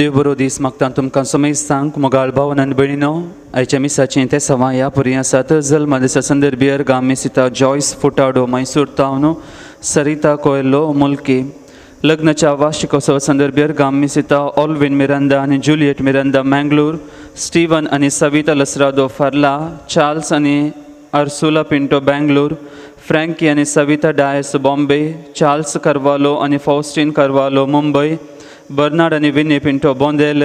देव बरो दीस मागता तुमकां समेस्तांक मोगाळ भावन आनी भयणीनो आयच्या मिसाचें ते सवां ह्या पुरी आसात. जल्म दिसा संदर्भियर गामिसिता जॉयस फुटाडो मैसूर तावन सरिता कोयलो मुल्की. लग्नाच्या वार्षिकोत्सव संदर्भियर गामिसिता ऑलविन मिरांदा आनी जुलियट मिरांदा मँगलोर, स्टीवन आनी सविता लसरादो फार्ला, चार्ल्स आनी अर्सुला पिंटो बँगलोर, फ्रँकी आनी सविता डायस बॉम्बे, चार्ल्स करवालो आनी फॉस्टीन करवालो मुंबय, बर्नाड आनी विनी पिंटो बोंदेल.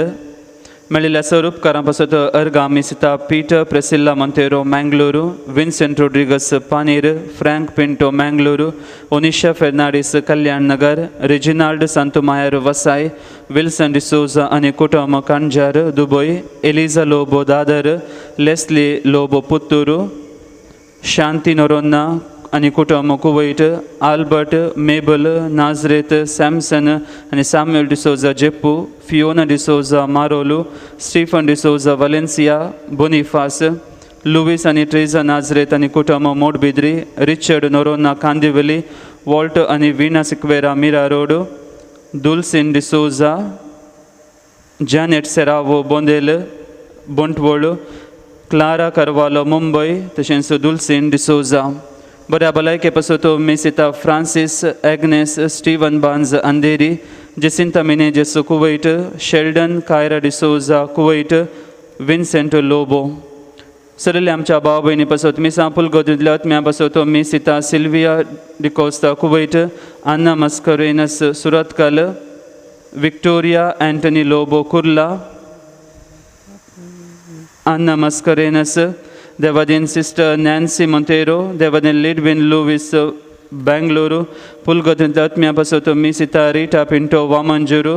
मेळिल्ल्या स्वरूपकारां पासत अर्गामिसिता Peter Priscilla Monteiro Mangalore, Vincent Rodrigues Panir, Frank Pinto Mangalore, Onisha Fernandes Kalyan Nagar, Reginald Santumayar Vasai, Wilson D'Souza आनी कुटुंब कांजार Dubai, Eliza Lobo Dadar, Leslie Lobo Puttur, Shanti Noronha आनी कुटुंब Kuwait, Albert Mabel Nazareth Samson आनी Samuel D'Souza Jeppu, Fiona D'Souza Marol, Stephen D'Souza Valencia, Boniface Luis आनी ट्रेजा नाजरेत आनी कुटुंब Moodbidri, Richard Noronha Kandivali, Walt आनी Veena Sequeira Mira Road, Dulcine D'Souza, Janet Serrao Bondel Bantwal, Clara Carvalho Mumbai, तशेंच दुलसिन डिसोजा. बऱ्या भलायके पासत मिसिता Francis Agnes Steven Barnes Andheri, Jacinta Menezes Kuwait, Sheldon Kyra D'Souza Kuwait, Vincent Lobo. सरले आमच्या भाव भयणी पासत मिसां पुलगोदींतल्या आत्म्या पासत मिसिता Sylvia D'Costa Kuwait, Anna Mascarenhas Surathkal, Victoria Antony Lobo Kurla, Anna Mascarenhas, देवादीन सिस्टर नॅन्सी मोंतेरो, देवादीन लिडविन लुवीस बेंगलुरू, पुलगोदींतल्या आत्म्या पासत मिसिता रिटा पिंटो वामंजुरू,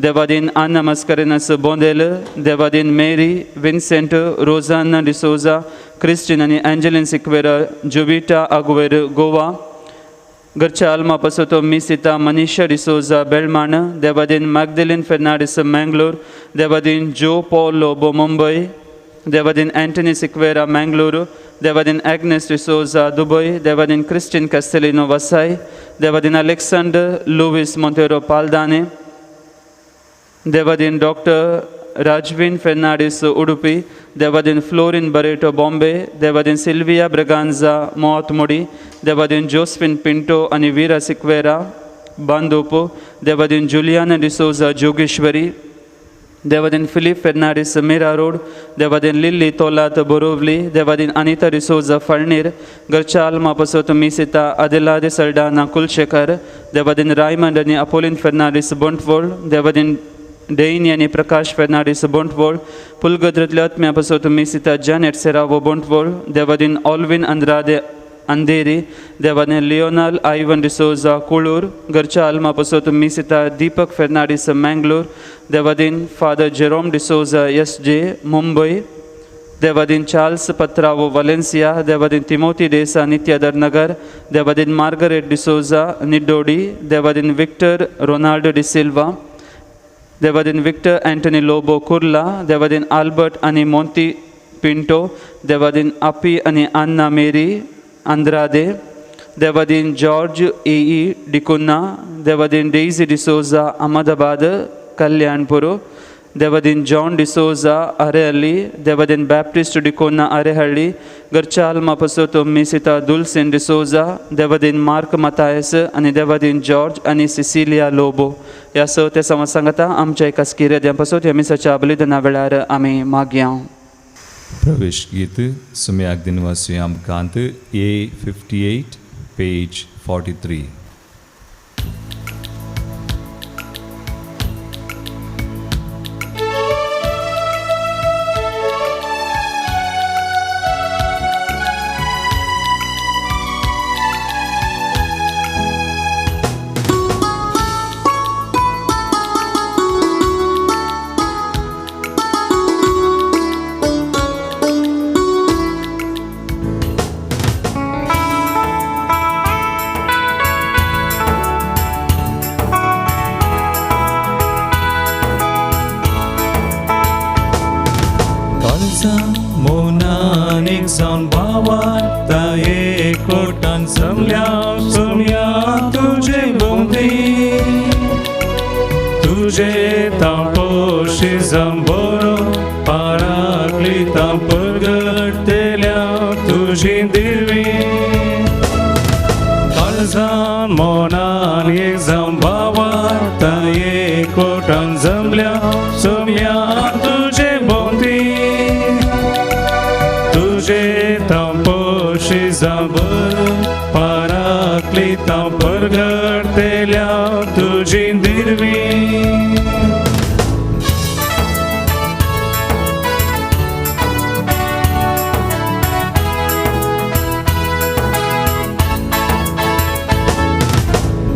देवादीन आन्ना मस्करेनस बोंदेल, देवादीन Mary Vincent Rosana D'Souza, Christine आनी एंजलिन सिक्वेरा, जुविटा आगुवेर गोवा. घरच्या आल्मा पासत मिसिता मनीषा डिसोजा बेलमाण, देवादीन मॅगदेलीन फेर्नांडीस मँगलोर, देवादीन जो पॉल लोबो मुंबय, देवादीन अँटनी सिक्वेरा मँगलुरू, देवादीन एग्नेस डिसोजा दुबय, देवादीन क्रिस्टीन कॅस्टेलिनो वसाय, देवादीन अलेक्सांडर लुवीस मोंतेरो पालदाने, देवादीन डॉक्टर राजवीन फेर्नांडीस उडुपी, देवादीन फ्लोरीन बरेटो बॉम्बे, देवादीन सिल्विया ब्रगांजा मोआतमुडी, देवादीन जोस्फिन पिंटो आनी वीरा सिक्वेरा बांदोप, देवादीन जुलियाना डिसोजा जोगेश्वरी, देवादीन फिलीप फेर्नांडीस मीरा रोड, देवादीन लिल्ली तोलात बोरोवली, देवादीन अनिता डिसोजा फळणीर, घरच्या आल्मा पासत मिसिता आदिलादे सल्डाना कुलशेखर, देवादीन रायमंड आनी अपोलीन फेर्नांडीस बोंटवोळ, देवादीन डेनी आनी प्रकाश फेर्नांडीस बोंटवोळ, पुलगद्रेंतल्या आत्म्या पासत मिसिता जॅनेट सेरावो बोंटवोळ, देवादीन ऑलविन अंद्रादे अंधेरी, देवादीन लियोनाल आयवन डिसोजा कुळूर, घरच्या आल्मा पासत मिसिता दीपक फेर्नांडीस मँगलोर, देवादीन father Jerome D'Souza S J Mumbai, देवादीन चार्ल्स पत्रावो वालेन्सिया, देवादीन तिमोती डेसा नित्यादर नगर, देवादीन मार्गरेट डिसोजा निड्डोडी, देवादीन विक्टर रोनाल्डो डिसिल्वा, देवादीन विक्टर अँटनी लोबो कुर्ला, देवादीन आल्बर्ट आनी मोंती पिंटो, देवादीन आपी आनी अन्ना मेरी आंद्रादे, देवादीन George A E D'Cunha, Devadin Daisy D'Souza Ahmedabad Kalyanpur, देवादीन जॉन डिसोजा अरेहल्ली, देवादीन बॅप्टिस्ट डिकोन्ना अरेहल्ली, घरच्या आल्मा पासत मिसिता दुलसिन डिसोजा, देवादीन मार्क मतायस आनी देवादीन जॉर्ज आनी सिसिलिया लोबो. ह्या स ते समज सांगता आमच्या एका स्किरेद्या पासत ह्या मिसाच्या बलिदाना वेळार आमी मागया. प्रवेश गीत सुम्याक दिनवासी आमकांत ए 58 पेज 43. मनान एक जावन भावार्ता एकवटान जमल्या सोम्या तुजे भोंवती तुजे तापोशी जंबरो पाराकलिता परगटतेल्या तुजी दिर्वी काळजान मनान एक जावन भावार्ता एकवटान जमल्या सोम्या तुजे भोंवती तुजे तापोशी जंबरो पाराकलिता परगटतेल्या तुजी दिर्वी.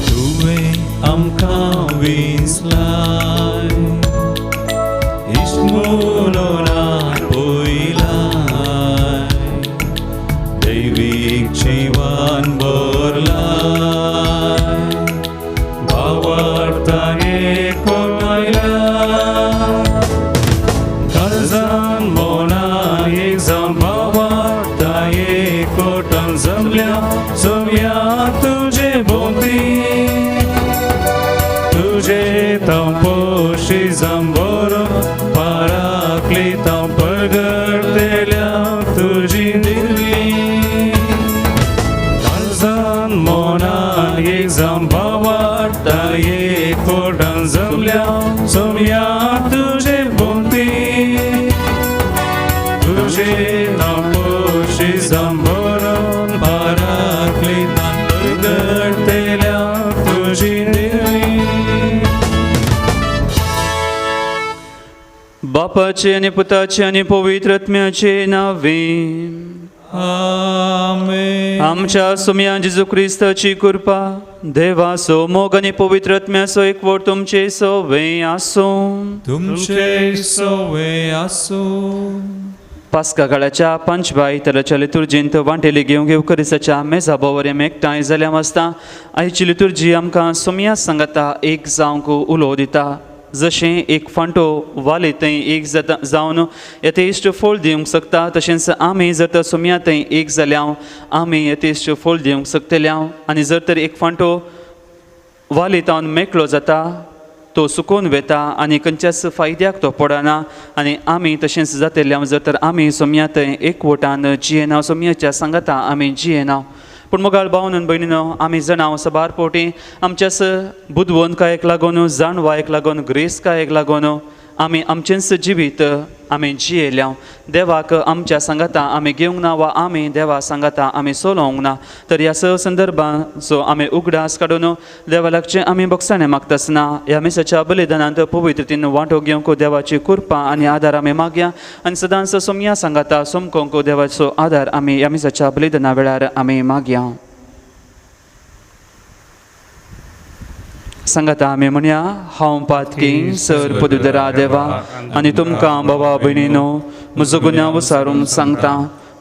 तुवें आमकां विसलाय इश्ट म्हणून आपयलाय दैवीक जिवन भरलाय भावार्थान एकवटायलाय काळजान मनान एक जावन भावार्था एकवटान जमल्या सोम्या तुजे भोंवती तुजे तापोशी जंबरो पाराकलिता परगटतेल्या तुजी दिर्वी काळजान मनान एक जावन भावार्था एकवटान जमल्या सोम्या तुजे भोंवती तुजे तापोशी जंबरो पाराकलिता परगटतेल्या तुजी दिर्वी. बापाचे आनी पुताचे आनी पवित्र आत्म्याचे नावे आमेन. आमच्या सोम्या जेजू क्रिस्ताची कृपा देवाचो मोग आनी पवित्र आत्म्याचो एकवट तुमचे सवे आसूं. तुमचे सवे आसूं. पास्का काळाच्या पंचबाई तराच्या लितुर्जींत वांटेली घेवंक येवकरिसाच्या मेजा बोवर आमी एकठांय जाल्या आसता. आयची लितुर्जी आमकां सोम्या सांगाता एक जावंक उलो दिता. जशें एक फांटो वाली थंय एक जाता जावन यथेश्ट फळ दिवंक शकता तशेंच आमी जर तर सोम्या थंय एक जाल्या आमी यथेश्ट फळ दिवंक शकतल्या. आनी जर तर एक फांटो वाली तावन मेकळो जाता तो सुकून वेता आनी खंयच्याच फायद्याक तो पडना. आनी आमी तशेंच जातले जर तर आमी सोम्या थंय एकवटान जियेना सोम्याच्या सांगाता आमी जियेना. पूण मोगाळ भावन भयणीनो आमी जाणां सबार पोटी आमच्याच बुदवंतकायेक लागून जाणवायेक लागून ग्रेसकायेक लागून आमी आमचेंच जिवीत आमी जियेल्या. देवाक आमच्या सांगाता आमी घेवंक ना वा आमी देवा सांगाता आमी सोलोवंक ना. तर ह्या स संदर्भाचो आमी उगडास काडून देवा लागचें आमी बगसाणें मागता आसतना ह्या मिसाच्या बलिदानांत पवित्रतेन वांटो घेवंक देवाची कृपा आनी आदार आमी मागया आनी सदांच सोमया सांगाता सोमकोंक देवाचो आदार आमी ह्या मिसाच्या बलिदाना वेळार आमी मागया. सांगाता आमी म्हणया, हांव पातकी सर पदुदरा देवा आनी तुमकां बाबा भयणीनो म्हजो गुन्यांव उसारून सांगता.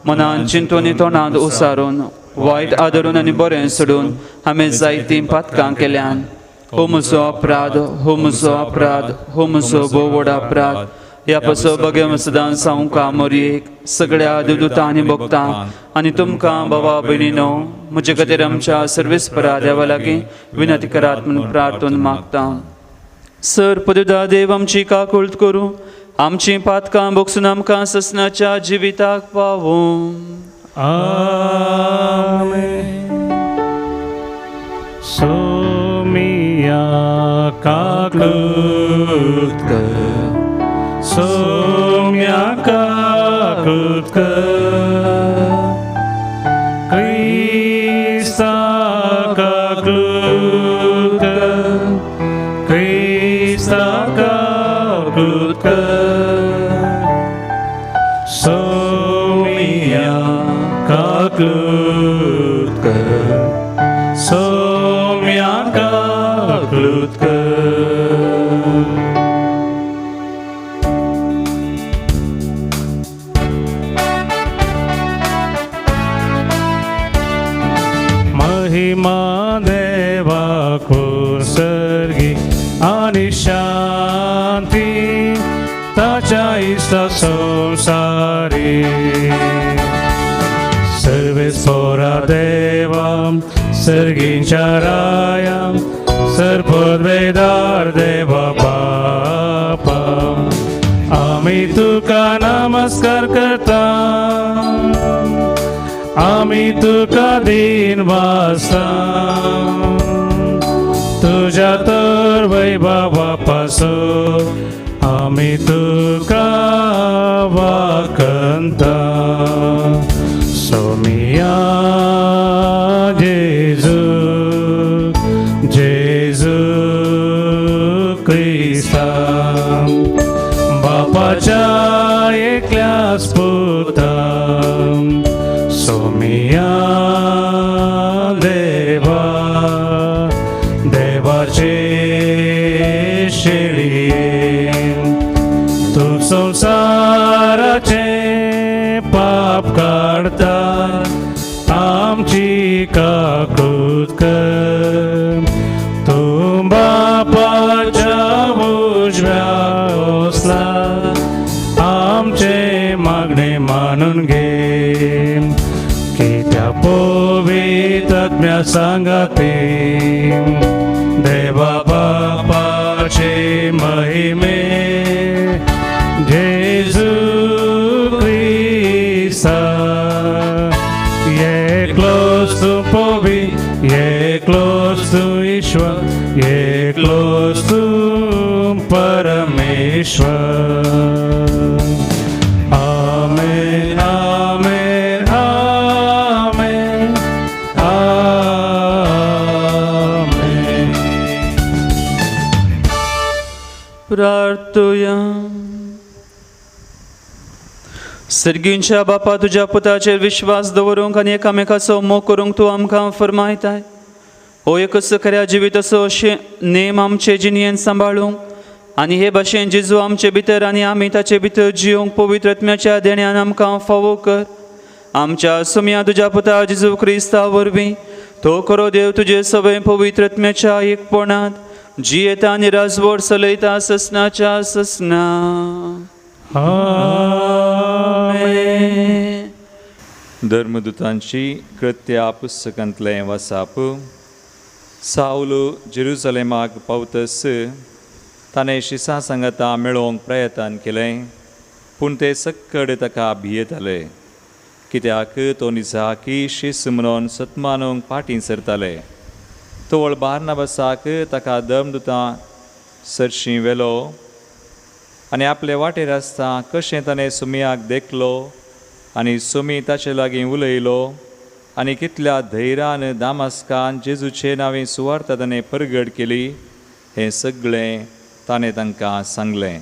मनान चिंतून तोंडांत उसारून वायट आदरून आनी बरें सोडून हांवें जायतीं पातकां केल्यान. हो म्हजो अपराध, हो म्हजो अपराध, हो म्हजो भोव व्हड अपराध. ह्या पासो बगे सदां सावंका मोरयेक सगळ्या देवदूतां आनी भक्तां आनी तुमकां बाबा भयणीनो म्हजे खातीर आमच्या सर्वेस्परा देवा लागीं विनंती करात म्हूण प्रार्थून मागता. सर पदुदा देव आमची काकुळट करूं आमची पातकां बोगसून आमकां ससनाच्या जिविताक पावूं. आमेन. सोमिया काकुळट कर, सोम्या काकुळट कर, क्रिस्ता काकुळट कर, क्रिस्ता काकुळट कर, सोमिया काकुळट कर, सोम्या काकुळट कर. महिमा देवाको सर्गी आनी शांती ताच्या इश्टा संवसारी. सर्वेस्पोरा देवा सर्गींच्या राया सर्पवेदार देवा बापा आमी तुका नमस्कार करता आमी तुका दीन वासता तुज्या तर वैभवा पासून आमी तुका वाकंता सोमिया जेजू जेजू क्रिस्ता बापाच्या एकल्याच पुता सोमिया देवा देवाचे शेळये तूं संवसाराचे पाप काडता आमची काकूत कर तूं बापाच्या उजव्या बसला आमचे मागणे मानून घे कित्या पवित्र सांगाते देवा बापाचे महिमे जेजू क्रिस्ता एकलोच तूं पवी एकलोच तूं ईश्वर एकलोच तूं परमेश्वर. आमेन आमेन आमेन आमेन. प्रार्थुया. सर्गींच्या बापा तुज्या पुताचेर विश्वास दवरूंक आनी एकामेकाचो मोग करूंक तूं आमकां फरमायताय. हो एकच खऱ्या जिविताचो अशें नेम आमचे जिणेन सांबाळूंक आनी हे भाशेन जेजू आमचे भितर आनी आमी ताचे भितर जिवंक पवित्र आत्म्याच्या देण्यान आमकां फावो कर. आमच्या सुम्या तुज्या पुता जेजू क्रिस्ता वरवीं तो खरो देव तुजे सगळे पवित्र आत्म्याच्या एकपणांत जियेता आनी राजवट चलयता ससनाच्या ससना. आमेन. धर्मदूतांची कृत्या पुस्तकांतलें वासाप. सावलो जेरुजलेमाक पावतस ताणें शिसां सांगाता मेळोवंक प्रयत्न केलें, पूण ते सक्कड ताका भियेताले, कित्याक तो निजाकी शीस म्हणून सतमानूंक फाटीं सरताले. तवळ बार्नाबासाक ताका धर्मदूतां सरशीं व्हेलो आनी आपले वाटेर आसता कशें ताणें सुमयाक देखलो आनी सुमी ताचे लागीं उलयलो आनी कितल्या धैर्यान दामास्कान जेजूचे नांवे सुवार्ता ताणें परगट केली हें सगळें ताणें तांकां सांगलें.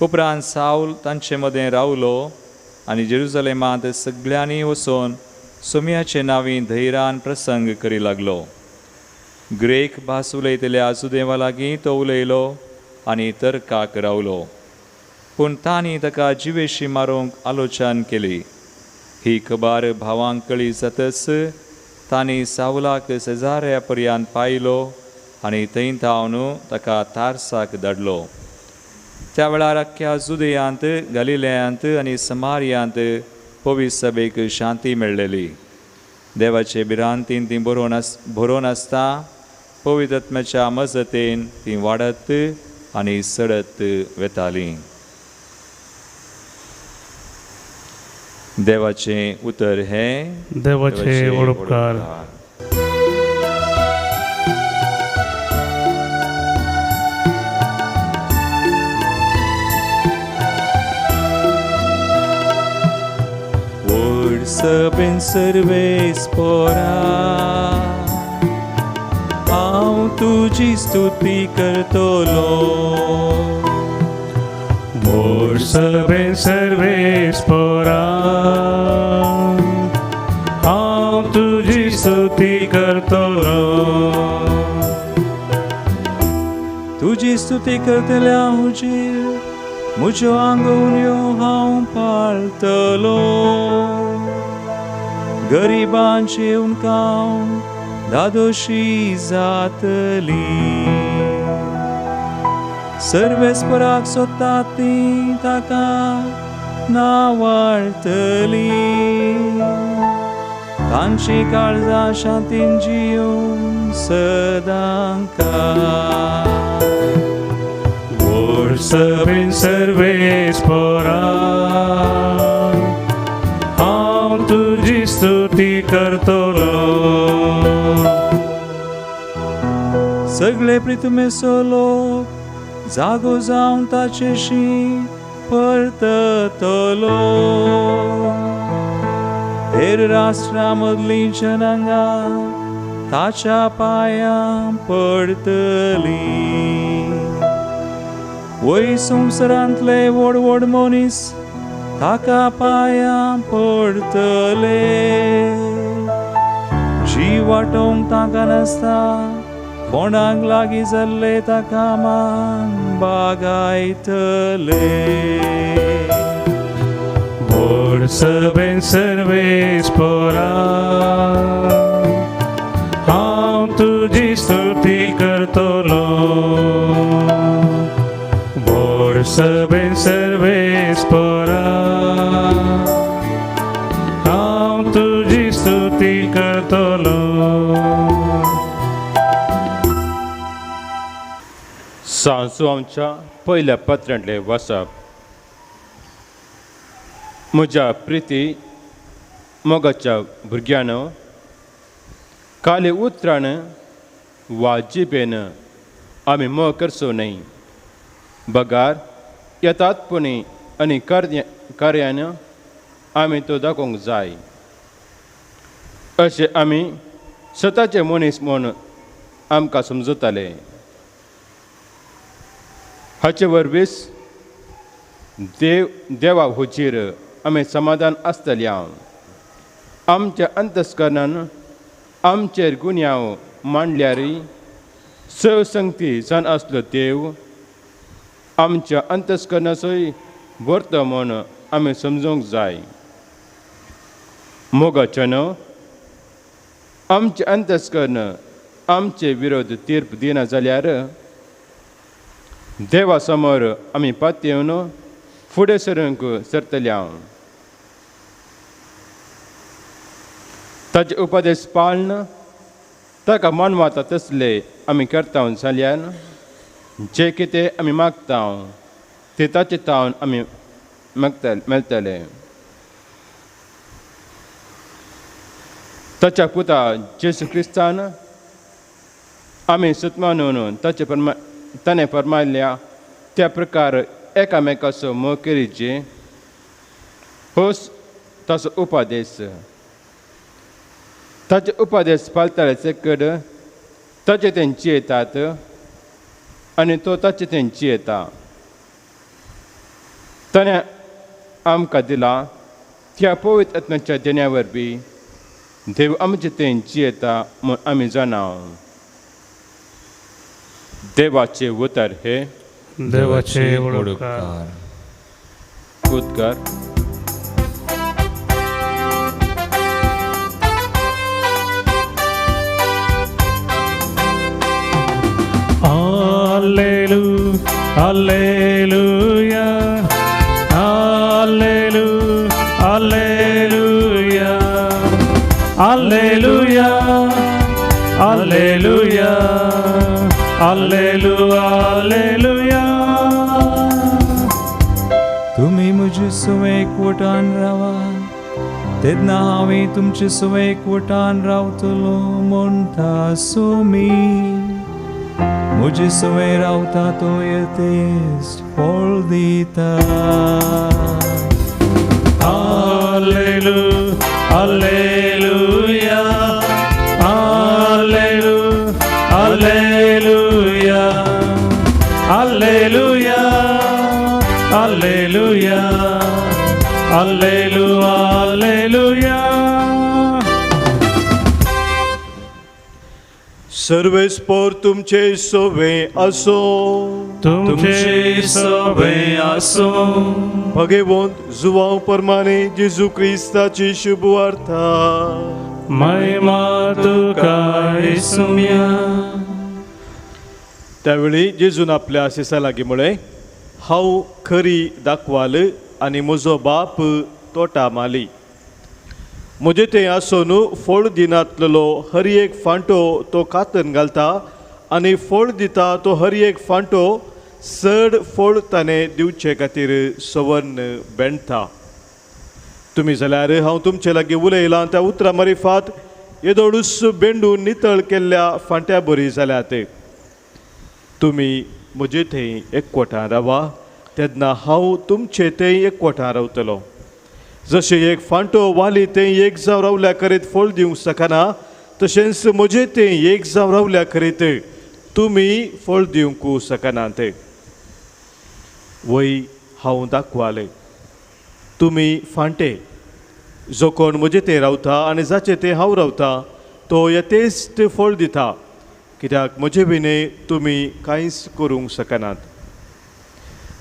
उपरांत सावल तांचे मदें रावलो आनी जेरुजलेमांत सगळ्यांनी वचून सुमयाचे नांवी धैर्यान प्रसंग करी लागलो. ग्रेक भास उलयतल्या जुदेवा लागीं तो उलयलो आनी तर्काक रावलो, पूण तांणी ताका जिवेशी मारूंक आलोचन केली. ही खबर भावांक कळी जातच तांणी सावलाक शेजाऱ्या पर्यंत पायलो आनी थंय थावन ताका तारसाक धाडलो. त्या वेळार अख्ख्या जुदयांत, गलिलयांत आनी समारियांत पवित्र सभेक शांती मेळ्ळेली. देवाचे भिरांतीन ती भरोवन आसता पवित्र आत्म्याच्या मजतीन ती वाडत आनी सडत वेताली. देवाचें उतर हें देवाचे उपकार. व्हड सभेन सर्वेस्पोरा हांव तुजी स्तुती करतलो. व्हड सभेन सर्वेस्पोरा हांव तुजी स्तुती करतलो. तुजी स्तुती करतल्या हुजीर म्हज्यो आंगवण्यो हांव पाळटलो. गरिबांचे उणकाव धादोशी जातली. सर्वेस्पराक सोदता ती ताका नावाळटली. तांची काळजां शांतीन जियूं सदांकाळ. व्हड सभेन सर्वेस पोरा हांव तुजी स्तुती करतलो. सगळे प्रितुमेचो लोक जागो जावन ताचेशी परततलो. हेर राष्ट्रां मदलीं जनांगां ताच्या पांयां पडतलीं. वय संवसारांतले व्हड व्हड मनीस ताका पांयां पडतले. जीव वाटोवंक तांकां नासता, कोणाक लागीं जाल्ले ताका मान बागायतले. व्हड सभेन सर्वेस पोरा हांव तुजी स्तुती करतलो. व्हड सभेन सर्वेस पोरा हांव तुजी स्तुती करतलो. सांजू आमच्या पयल्या पत्रांतलें वाचप. म्हज्या प्रिती मोगाच्या भुरग्यानो, काले उतरान वा जिबेन आमी मोग करचो न्हय, बगार यथार्थपणी आनी कार्यान आमी तो दाखोवंक जाय. अशें आमी स्वताचे मनीस म्हूण आमकां समजताले. हाचे वरवीं देव देवा हुजीर आमी समाधान आसतले. आमच्या अंतस्करणान आमचेर गुन्यांव मांडल्यारय सवसंगती जावन आसलो देव आमच्या अंतस्करणाचोय व्हरतो म्हूण आमी समजूंक जाय. मोगाचें न्हू आमचें अंतस्कर्ण आमचे विरोध तीर्प दिना जाल्यार देवा समोर आमी पातयेवन फुडें सरूंक सरतले. ताचे उपदेश पाळन ताका मानवाता तसले आमी करता जाल्यार जे कितें आमी मागता ते ताचे तावन आमी मेळटले. ताच्या पुता जेजू क्रिस्तान आमी सुतमानून ताचे ताणें फरमायल्या त्या प्रकार एकामेकाचो मोग करीचे होच ताचो उपदेश. ताचे उपदेश पालताले कड ताचे तें जियेतात आनी तो ताचे तें जियेता. ताणें आमकां दिला त्या पवित्र आत्म्याच्या देण्या वरवीं देव आमचे तें जियेता म्हूण आमी जाणा. देवाचे उतर हे देवाचे उपकार. उद्गार. Alleluia, alleluia, alleluia, alleluia, alleluia, alleluia, alleluia. तुमी म्हजे सुवेक वटान रावा, तेन्ना हांवें तुमचे सुवेक वटान रावतलो म्हणटा सुमी. म्हजे सुवे रावता तो यथेश्ट फळ दिता. Alleluia, alleluia, alleluia, alleluia, alleluia, alleluia, alleluia, alleluia. सर्वेस्पोर तुमचे सोवे असो, तुमचे सोवे असो. भगवंत जुवांव परमाने जेजू क्रिस्ताची शुभ वार्ता. महिमा तुका येसुम्या. त्यावेळी जेजून आपल्या आशिसा लागीं म्हळें, हांव खरी दाखवाल आनी म्हजो बाप तोटा माली. म्हजे थंय आसून फळ दिनातलेलो हर एक फांटो तो कातन घालता आनी फळ दिता तो हर एक फांटो चड फळ ताणें दिवचे खातीर सवर्ण बेणटा. तुमी जाल्यार हांव तुमचे लागीं उलयलां त्या उतरां मारिफात येदोळूच बेंडून नितळ केल्ल्या फांट्या बरी जाल्यात. तुमी म्हजे थंय एकवटान रावा तेन्ना हांव तुमचे थंय एकवटान रावतलो. जशें एक फांटो वाली थंय एक जावं रावल्या करीत फळ दिवंक शकना तशेंच म्हजे थंय एक जावं रावल्या करीत तुमी फळ दिवंक शकनात. वय हांव दाखवालें तुमी फांटे. जो कोण म्हजे थंय रावता आनी जाचे थंय हांव रावता तो यथेश्ट फळ दिता, कित्याक म्हजे विणे तुमी कांयच करूंक शकनात.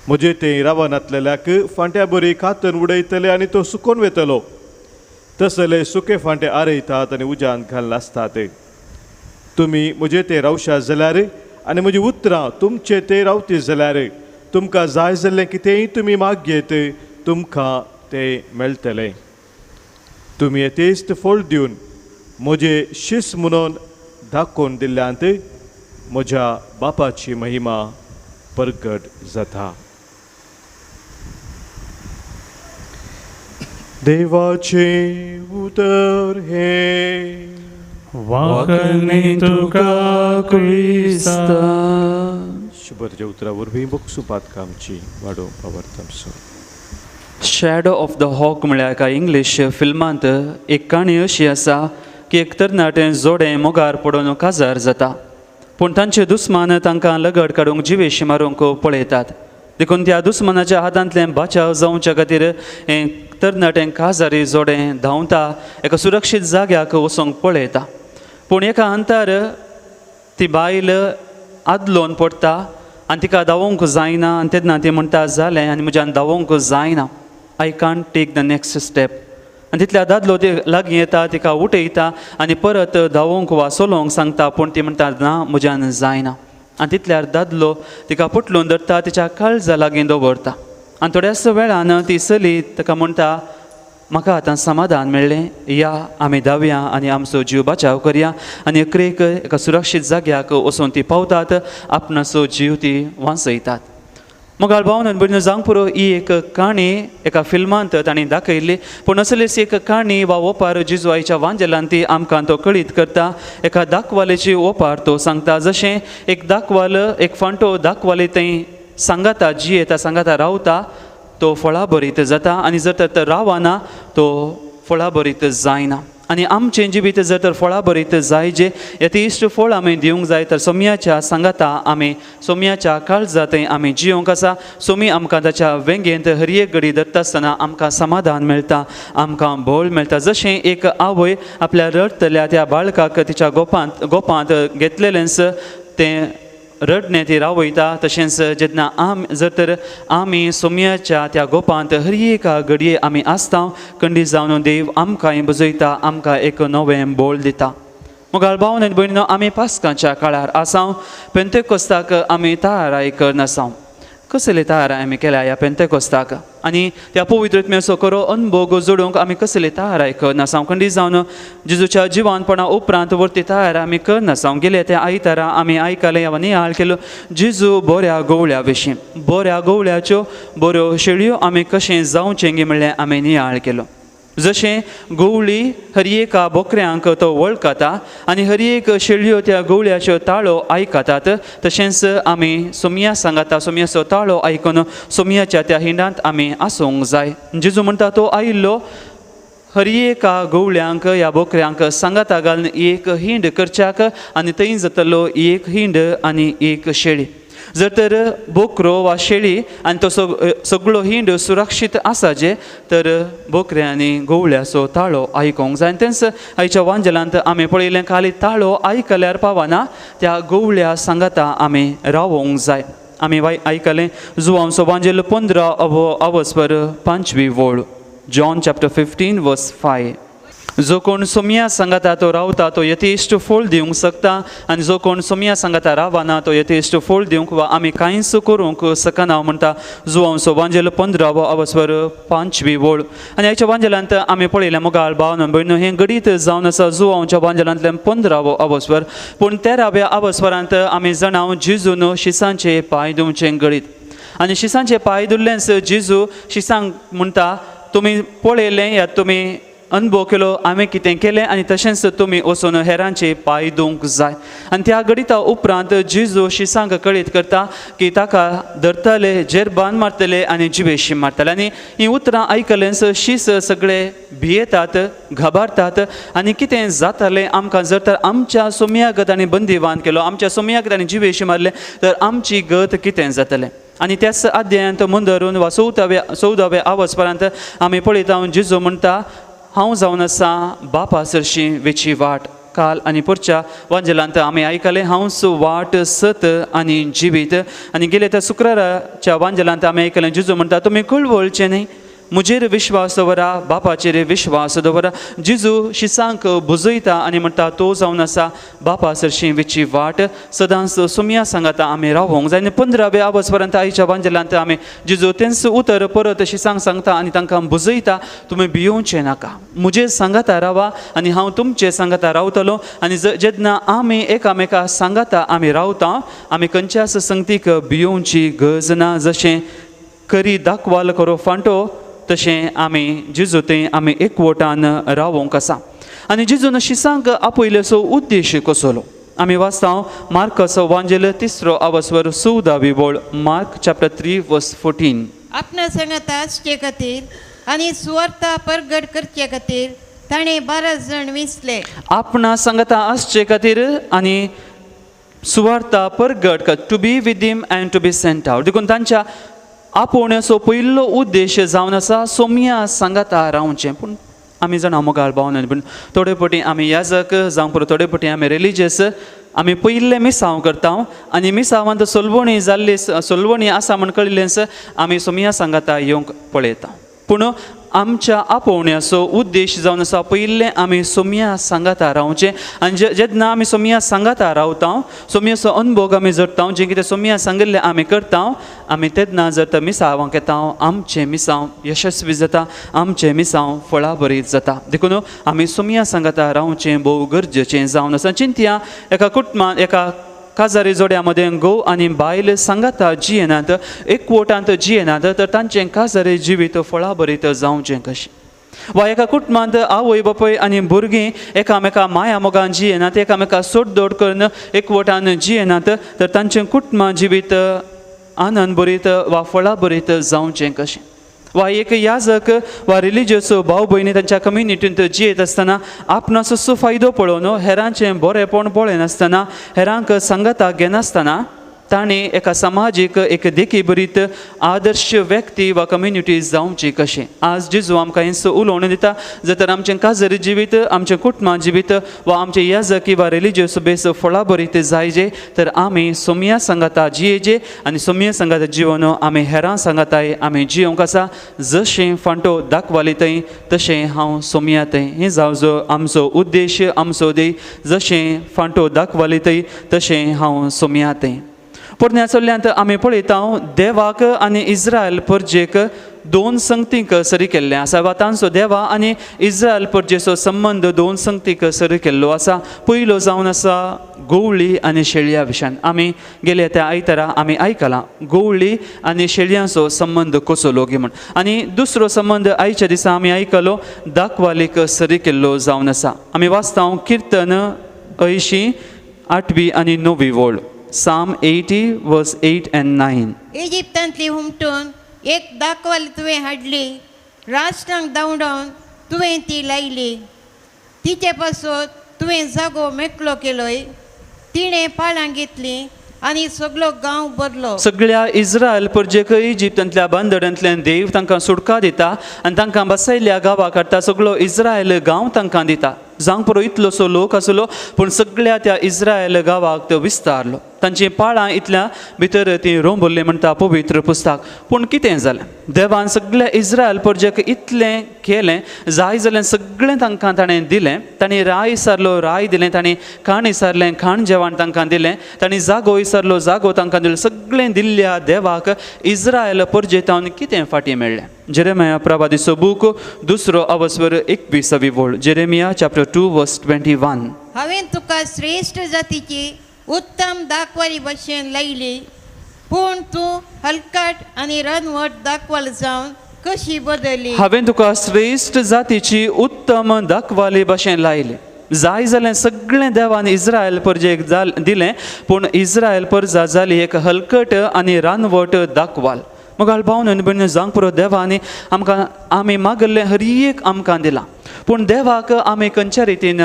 म्हजे थंय रावनातलेल्याक फांट्या बरी कातन उडयतले आनी तो सुकोन वेतलो. तसले सुके फांटे आरयतात आनी उज्यांत घालून आसतात. तुमी म्हजे थंय रावशात जाल्यार आनी म्हजी उतरां तुमचे थंय रावती जाल्यार तुमकां जाय जाल्लें कितेंय तुमी मागयेत तुमकां तें मेळटलें. तुमी यथेश्ट फळ दिवन म्हजे शिस म्हणून दाखोवन दिल्ल्यांत म्हज्या बापाची महिमा परगट जाता. देवाचें उतर हें. वाकणी तुका क्रिस्ता. शुभरच्या उतरा वरवीं बक्षुपात कामची वाडोवंक आवडटा. शॅडो ऑफ the हॉक म्हळ्यार एका इंग्लीश फिल्मांत एक काणी अशी आसा की एक तरणाटें जोडें मोगार पडून काजार जाता, पूण तांचे दुस्मान तांकां लगड काडूंक जिवेशी मारूंक पळयतात. देखून त्या दुस्मानाच्या हातांतलें बाचाव जावच्या खातीर हें तरणाटें काजारी जोडें धांवता, एका सुरक्षीत जाग्याक वचूंक पळयता. पूण एका अंतार ती बायल आदलोन पडटा आनी तिका धांवूंक जायना आनी तेन्ना ती म्हणटा जालें आनी म्हज्यान धांवूंक जायना, I can't take the next step. आनी तितल्या दादलो ती लागीं येता, तिका उठयता आनी परत धांवूंक वा चलोवंक सांगता, पूण ती म्हणटा ना म्हज्यान जायना. आनी तितल्यार दादलो तिका पोटलून धरता, तिच्या काळजा लागीं दवरता आनी थोड्याच वेळान ती चली ताका म्हणटा म्हाका आतां समाधान मेळ्ळें, या आमी धांवया आनी आमचो जीव बचाव करया. आनी अकरेक एका सुरक्षीत जाग्याक वचून ती पावतात, आपणाचो जीव ती वांचयतात. मोगाळ भावन भयणीनो जावंक पुरो ही एक काणी एका फिल्मांत तांणी दाखयल्ली, पूण असलीच एक काणी वा ओपार जेजू आयच्या वांजेलान ती आमकां तो कळीत करता. एका दाखवालेची ओपार तो सांगता, जशें एक दाखवाल एक फांटो दाखवाले थंय सांगाता जियेता सांगाता रावता तो फळां भरीत जाता आनी जर तर रावना तो फळां भरीत जायना. आनी आमचें जिवीत जर तर फळां भरीत जाय जे यथेश्ट फळ आमी दिवंक जाय तर सोम्याच्या सांगाता आमी सोम्याच्या काळजांत आमी जियोंक आसा. सोमी आमकां ताच्या वेंगेंत हर एक घडी धरता आसतना आमकां समाधान मेळटा, आमकां बळ मेळटा. जशें एक आवय आपल्या रडटल्या त्या बाळकाक तिच्या गोपांत गोपांत घेतलेलेंच तें रडणें ती रावयता, तशेंच जेन्ना आम जर तर आमी सोम्याच्या त्या गोपांत हर एका घडये आमी आसता कंडी जावन देव आमकांय बुजयता, आमकां एक नवें बोळ दिता. मोगाळ भाव आनी भयणीनो आमी पास्कांच्या काळार आसाव, पेंतेकोस्ताक आमी तयाराय करनासाव. कसली तयाराय आमी केल्या ह्या पेंतेकोस्ताक आनी त्या पवित्र आत्म्याचो खरो अनुभव जोडूंक आमी कसली तयाराय करनासाव. खंडी जावन जेजूच्या जिवानपणा उपरांत वरती तयार आमी करनासाव. गेले त्या आयतारा आमी आयकलें वा नियाळ केलो जेजू बऱ्या गवळ्या विशीं, बऱ्या गवळ्याच्यो बऱ्यो शेळयो आमी कशें जावचें गी म्हणलें आमी नियाळ केलो. जशें गवळी हर एका बोकऱ्यांक तो वळखता आनी हर एक शेळयो त्या गवळ्याच्यो ताळो आयकतात, तशेंच आमी सोमया सांगाता सोमयाचो ताळो आयकून सोमयाच्या त्या हिंडांत आमी आसूंक जाय. जेजू म्हणटा तो आयिल्लो हर एका गवळ्यांक ह्या बोकऱ्यांक सांगाता घालून एक हिंड करच्याक आनी थंय जातलो एक हिंड आनी एक शेळी. जर तर बोकरो वा शेळी आनी तो सगळो हिंड सुरक्षीत आसा जे तर बोकऱ्या आनी गवळ्याचो ताळो आयकूंक जाय. तेंच आयच्या वांजेलांत आमी पळयलें खाली ताळो आयकल्यार पावना, त्या गवळ्या सांगाता आमी रावोंक जाय. आमी आयकलें जुवांचो वांजेल 15 अवस्पर 5 वळ, जॉन चॅप्टर 15 वर्स 5. जो कोण सोमया सांगाता तो रावता तो यथेश्ट फळ दिवंक शकता आनी जो कोण सोमया सांगाता रावना तो यथेश्ट फळ दिवंक वा आमी कांयच करूंक शकना म्हणटा जुवांचो वांजेल 15वो अवस्वर 5वी वळ. आनी ह्याच्या वांजेलांत आमी पळयलें मोगाळ भाव भयणो हें घडीत जावन आसा जुवांच्या वांजेलांतल्यान 15वो अवस्वर. पूण 13व्या अवस्वरांत आमी जाणाव जिजून शिसांचे पांय धुवचें घडीत आनी शिसांचे पांय धुल्लेंच जिजू शिसांक म्हणटा तुमी पळयलें या तुमी अनुभव केलो आमी कितें केलें आनी तशेंच तुमी वचून हेरांचे पांय धुवंक जाय. आनी त्या घडिता उपरांत जिजू शिसांक कळीत करता की ताका धरतले, जेरबान मारतले आनी जिवेशी मारतले. आनी हीं उतरां आयकलेंच शीस सगळे भियेतात, घाबारतात आनी कितें जातालें आमकां जर तर आमच्या सोमया गत आनी बंदीवान केलो, आमच्या सोमया गत आनी जिवेशी मारलें तर आमची गत कितें जातलें. आनी त्याच अध्यायांत मुंदरून वा 14व्या आवसपरांत आमी पळयता जिजू म्हणटा हांव जावन आसा बापा सरशी वेची वाट. काल आनी पुरच्या वांजेलांत आमी आयकलें हांवच वाट, सत आनी जिवीत. आनी गेले त्या शुक्राराच्या वांजेलांत आमी आयकलें जिजू म्हणटा तुमी कळवळचें न्ही, म्हजेर विश्वास दवरा, बापाचेर विश्वास दवरा. जिजू शिसांक बुजयता आनी म्हणटा तो जावन आसा बापा सरशी वेची वाट, सदांच सोमया सांगाता आमी रावोंक जाय. आनी 15व्या आवसपर्यंत आयच्या वांजेलांत आमी जिजू तेंच उतर परत शिसांक सांगता आनी तांकां बुजयता तुमी भियोवचें नाका, म्हजेर सांगाता रावा आनी हांव तुमचे सांगाता रावतलो. आनी जेन्ना आमी एकामेका सांगाता आमी रावता आमी खंयच्याच संगतीक भियोवची गरज ना. जशें करी दाखवाल करो फांटो तशें आमी जिजू थंय आमी एकवटान रावोंक आसा. आनी जिजून शिसांक आपयलेसो उद्देश कसलो आमी वाचता मार्काचो वांजेल 3रो आवसवर 14वी वळ, मार्क चॅप्टर 3 वर्स 14. आपणा सांगाता आसचे खातीर आनी सुवार्ता परगट करचे खातीर ताणें 12 जाण विसले. आपणा सांगाता आसचे खातीर आनी सुवार्ता परगट, to be with him and to be sent out. देखून तांच्या आपोवण्याचो पयलो उद्देश जावन आसा सोमया सांगाता रावचें. पूण आमी जाणा मोगाळ भावना, पूण थोडे फावटी आमी याजक जावं पुरो थोडे फावटी आमी रिलीजियस आमी पयिल्लें मिसांव करता आनी मिसांवांत सोलवणी जाल्ली सोलवणी आसा म्हण कळिल्लेंच आमी सोमया सांगाता येवंक पळयता. पूण आमच्या आपोवण्याचो उद्देश जावन आसा पयिल्लें आमी सोमया सांगाता रावचें. आनी जेन्ना आमी सोमया सांगाता रावता सोमयाचो अनुभव आमी जडटा, जें कितें सोमया सांगिल्लें आमी करता, आमी तेन्ना जर तर मिसांवांक येता आमचें मिसांव यशस्वी जाता, आमचें मिसांव फळाभरीत जाता. देखून आमी सोमया सांगाता रावचें भोव गरजेचें जावन आसा. चिंतया एका कुटुंबान एका काजारी जोड्या मदें घोव आनी बायल सांगाता जियेनात, एकवटांत जियेनात तर तांचें काजारी जिवीत फळाभरीत जावचें कशें. वा एका कुटुंबांत आवय बापूय आनी भुरगीं एकामेका माया मोगान जियेनात, एकामेका सोडदोड करून एकवटान जियेनात तर तांचें कुटुंबां जिवीत आनंद भरीत वा फळाभरीत जावचें कशें. वा एक याजक वा रिलिजियस भाव भयणी तांच्या कम्युनिटींत जियेत आसतना आपणाचो फायदो पळोवन हेरांचें बरेंपण पळयनासतना हेरांक सांगाता घेनासतना तांणी एका समाजीक एक देखी भरीत आदर्श व्यक्ती वा कम्युनिटी जावची कशें. आज जेजू आमकां हें उलोवणें दिता जर तर आमचें काजरी जिवीत, आमचें कुटुंबां जिवीत वा आमचें याजकी वा रिलिजियस बेस फळाभरीत जायजे तर आमी सोमया सांगाता जियेजे आनी सोमया सांगाता जिवन आमी हेरां सांगाताय आमी जियोंक आसा. जशें फांटो दाखवाली थंय तशें हांव सोमया थंय. हें जावचो आमचो उद्देश, आमचो ध्येय. जशें फांटो दाखवाली थंय तशें हांव सोमया थंय. पोरण्या चल्ल्यांत आमी पळयता देवाक आनी इस्रायल परजेक दोन संगतींक सरी केल्लें आसा वा तांचो देवा आनी इस्रायल परजेचो संबंद दोन संगतीक सरी केल्लो आसा. पयलो जावन आसा गोवळी आनी शेळया विशयान. आमी गेले त्या आयतारा आमी आयकलां गोवळी आनी शेळयांचो संबंद कसो लोगी म्हण. आनी दुसरो संबंद आयच्या दिसा आमी आयकलो दाखवालीक सरी केल्लो जावन आसा. आमी वाचता किर्तन 80 8वी आनी 9वी वळ, Psalm 80 verse 8 and 9. इजिप्तांतली हुमटून एक दाखवाली तुवें हाडली, राष्ट्रांक धांवडावन तुवें ती लायली. तिचे पासत तुवें जागो मेकळो केलोय, तिणें पाळां घेतलीं आनी सगळो गांव भरलो. सगळ्या इस्रायल परजेक इजिप्तांतल्या बंदडांतल्यान देव तांकां सुटका दिता आनी तांकां बसयल्ल्या गांवाक हाडटा. सगळो इस्रायल गांव तांकां दिता. जावंक पुरो इतलोसो लोक आसलो, पूण सगळ्या त्या इस्रायल गांवाक तो विस्तारलो. तांचीं पाळां इतल्या भितर ती रोंबल्ली म्हणटा पवित्र पुस्तक. पूण कितें जालें, देवान सगळ्या इस्रायल परजेक इतलें केलें, जाय जालें सगळें तांकां ताणें दिलें. तांणी राय विचारलो राय दिलें, तांणी खाण विचारलें खाण जेवण तांकां दिलें, तांणी जागो विचारलो जागो तांकां दिलो. सगळें दिल्ल्या देवाक इस्रायल परजेतावन कितें फाटीं मेळ्ळें? जेरेमिया प्रवादीचो बूक दुसरो अवस्वर 21वी वळ, जेरेमिया चॅप्टर 2 वर्स 21. हांवें तुका श्रेश्ठ जातीची उत्तम दाखवाली भशेन लायली, पूण तूं हलकट आनी रानवट दाखवाल जावन कशी बदलली? हांवें तुका श्रेश्ठ जातीची उत्तम दाखवाली भशेन लायली. जाय जालें सगळें देवान इस्रायल परजेक दिलें, पूण इस्रायल परजा जाली एक हलकट आनी रानवट दाखवाल. मगाल भावन भयणी जावंक पुरो देवांनी आमकां आमी मागल्लें हर एक आमकां दिलां, पूण देवाक आमी खंयच्या रितीन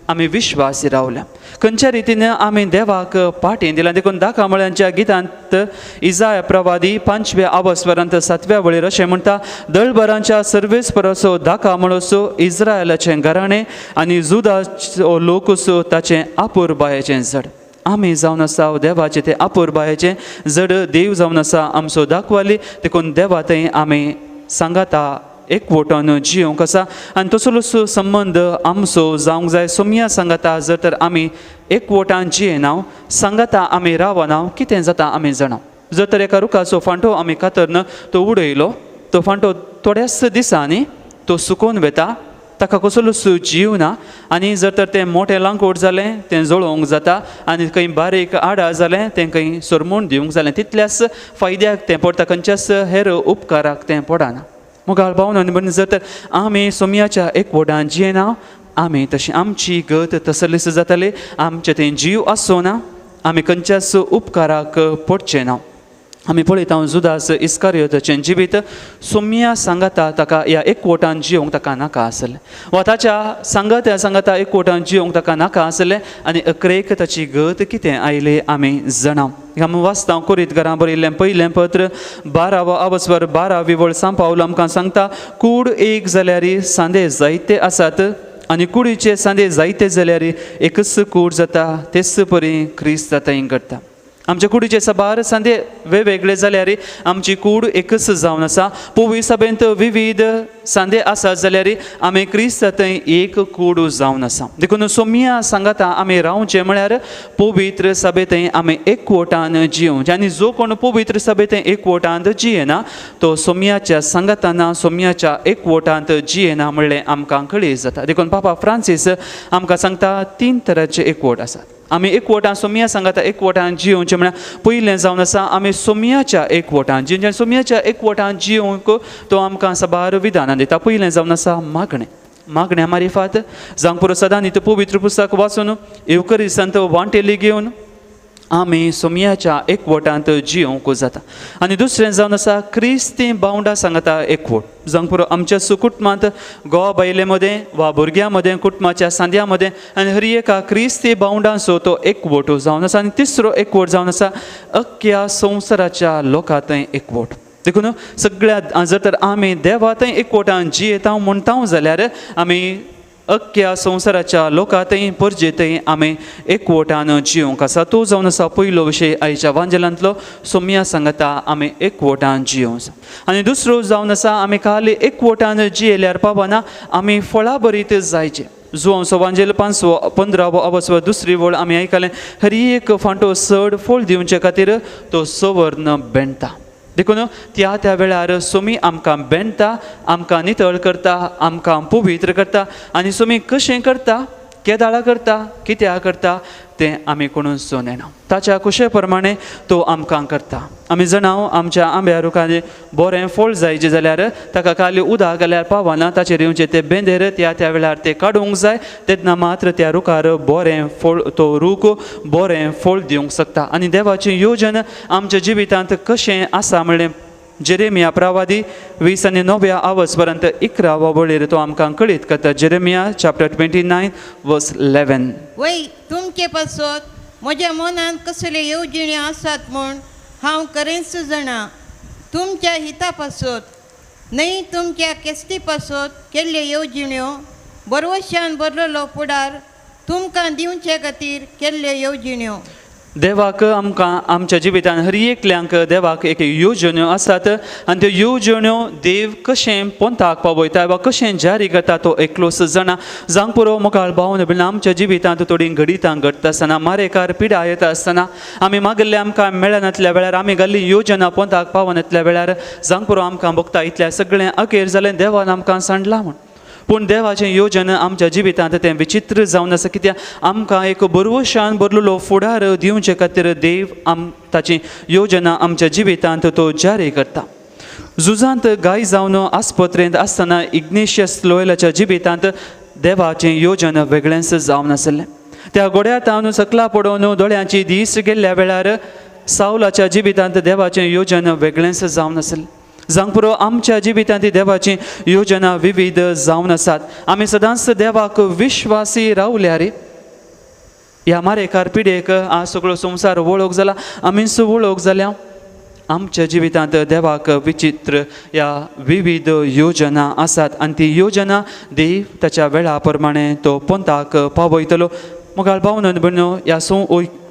आमी विश्वासी रावल्या, खंयच्या रितीन आमी देवाक पाटी दिला. देखून दाकामळ्यांच्या गितांत इजाय प्रवादी 5व्या आवस्वरांत 7व्या वळीर अशें म्हणटा, दळबरांच्या सर्वेस्पराचो दाकामळोसो इस्रायलाचें घराणें आनी जुदाचो लोकसो ताचें आपुरबायेचें जड. आमी जावन आसा देवाचें तें आपुरबायेचें जड, देव जावन आसा आमचो दाखवाली. देखून देवा थंय आमी सांगाता एकवटून जिवंक आसा आनी तसलोसो संबंद आमचो जावंक जाय. सोमया सांगाता जर तर आमी एकवटान जियेना, सांगाता आमी रावना, कितें जाता आमी जाणा. जर तर एका रुखाचो फांटो आमी कातरन तो उडयलो, तो फांटो थोड्याच दिसांनी तो सुकोवन वता, ताका कसलोसो जीव ना. आनी जर तर तें मोटें लांकूड जालें तें जळोवंक जाता, आनी खंय बारीक आडा जालें तें खंय सरमूण दिवंक जालें, तितल्याच फायद्याक तें पडटा, खंयच्याच हेर उपकाराक तें पडना. मुखार भावन आनी भयणी जर तर आमी सोमयाच्या एकवटान जियेना, आमी तशी आमची गत तसलीच जाताली, आमचे थंय जीव आसचो ना, आमी खंयच्याच उपकाराक पडचे ना. आमी पळयता जुदास इस्कारियोताचें जिवीत सोम्या सांगाता ताका ह्या एकवटान जिवंक ताका नाका आसलें, वा ताच्या सांगात्या सांगाता एकवटान जिवंक ताका नाका आसलें, आनी अकरेक ताची गत कितें आयली आमी जाणा. आमी वाचता कोरीत घरां बरयल्लें पयलें पत्र 12वो आवस्वर 12वी वळ सांपावल आमकां सांगता, कूड एक जाल्यार सांदे जायते आसात आनी कुडीचे सांदे जायते जाल्यार एकच कूड जाता, तेच परी क्रिस्त थंय घडटा. आमच्या कुडीचे साबार सांदे वेगवेगळे जाल्यार आमची कूड एकच जावन आसा. पोवी सभेंत विविध सांदे आसात जाल्यार आमी क्रिस्त थंय एक कूड जावन आसा. देखून सोमया सांगाता आमी रावचें म्हळ्यार पवित्र सभे थंय आमी एकवटान जियोवचें, आनी जो कोण पवित्र सभे थंय एकवटांत जियेना तो सोमयाच्या सांगाताना सोमयाच्या एकवटांत जियेना म्हणलें आमकां कळी जाता. देखून पापा फ्रांसीस आमकां सांगता 3 तरांचे एकवट आसात. आमी एकवटान सोमया सांगाता एकवटान जियोवचें म्हळ्यार पयलें जावन आसा आमी सोमयाच्या एकवटान जिवचें. सोमयाच्या एकवटान जिवंक तो आमकां साबार विधानां दिता. पयलें जावन आसा मागणें, मागण्या मारिफात जावंक पुरो सदां न्ही पवित्र पुस्तक वाचून येवकरी संत वांटेली घेवन आमी सोमयाच्या एकवटांत जिवंक जाता. आनी दुसरें जावन आसा क्रिस्ती बावंडा सांगाता एकवट. जावंक पुरो आमच्या सुकुटमांत गोवा बायले मदें वा भुरग्यां मदें कुटुंबाच्या सांद्या मदें आनी हर एका क्रिस्ती बावंडांचो तो एकवट जावन आसा. आनी तिसरो एकवट जावन आसा अख्ख्या संवसाराच्या लोकां थंय एकवट. देखून सगळ्या जर तर आमी देवा थंय एकवटान जियेता म्हणटा जाल्यार आमी अख्ख्या संवसाराच्या लोकां थंय परजे थंय आमी एकवटान जिवंक आसा. तो जावन आसा पयलो विशय आयच्या वांजेलांतलो, सोमया सांगाता आमी एकवटान जिवंक. आनी दुसरो जावन आसा आमी खाली एकवटान जियेल्यार पावना, आमी फळां बरीत जायचें. जुवांचो वांजेल 5वो 15वो अवस्वर 2री वळ आमी आयकलें, हर एक फांटो चड फळ दिवचे खातीर तो सवर्ण बेणटा. देखून त्या त्या वेळार सोमी आमकां बेणटा, आमकां नितळ करता, आमकां पवित्र करता. आनी सोमी कशें करता, केदाळा करता, कित्याक करता तें आमी कोणूच नेणा. ताच्या कुशे प्रमाणे तो आमकां करता. आमी जाणां आमच्या आंब्या रुखांनी बरें फळ जायचें जाल्यार ताका खाली उदक घाल्यार पावना, ताचेर येवचें ते बेंदेर त्या त्या वेळार ते काडूंक जाय, तेन्ना मात्र त्या रुखार बरें फळ तो रूख बरें फळ दिवंक शकता. आनी देवाची योजन आमच्या जिवितांत कशें आसा म्हणलें जेरेमिया प्रवादी 20 आनी 9व्या आवसपर्यंत 11व्या वळीर तो आमकां कळीत करता. जेरेमिया चॅप्टर 29 वर्स 11. वय तुमचे पासत म्हज्या मनांत कसल्यो येवजण्यो आसात म्हूण हांव खरेंच जाणा. तुमच्या हिता पासत न्हय तुमच्या केस्ती पासत केल्ल्यो येवजण्यो, बरवशान भरलेलो फुडार तुमकां दिवचे खातीर केल्ल्यो येवजण्यो. देवाक आमकां आमच्या जिवितान हर एकल्यांक देवाक एक येवजण्यो आसात आनी त्यो येवजण्यो देव कशें पोंताक पावयता वा कशें जारी करता तो एकलोच जाणा. जावंक पुरो मुखार भावन बिन आमच्या जिवितांत थोडीं घडितां घडटा आसतना मारेकार पिडा येता आसतना आमी मागिल्लें आमकां मेळनातल्या वेळार आमी घाल्ली योजना पोंताक पावनातल्या वेळार जावंक पुरो आमकां भोगता इतल्या सगळें अखेर जालें देवान आमकां सांडलां म्हूण. पूण देवाचें योजन आमच्या जिवितांत तें विचित्र जावन आसा कित्याक आमकां एक बरवशान भरलेलो फुडार दिवचे खातीर देव ताची योजना आमच्या जिवितांत तो जारी करता. झुजांत गाय जावन आस्पत्रेंत आसतना इग्नेशियस लोयलाच्या जिवितांत देवाचें योजन वेगळेंच जावन आसलें. त्या गोड्या तावन सकला पडोवन दोळ्यांची दीस गेल्ल्या वेळार सावलाच्या जिवितांत देवाचें योजन वेगळेंच जावन आसलें. जावंक पुरो आमच्या जिवितांत देवाची योजना विविध जावन आसात. आमी सदांच देवाक विश्वासी रावल्यार ह्या मारेकार पिडेक आज सगळो संवसार वळख जाला, आमीच वळख जाल्या. आमच्या जिवितांत देवाक विचित्र ह्या विविध योजना आसात आनी ती योजना देव ताच्या वेळा प्रमाणे तो पोंताक पावयतलो. मुखार भावनन भयणो ह्या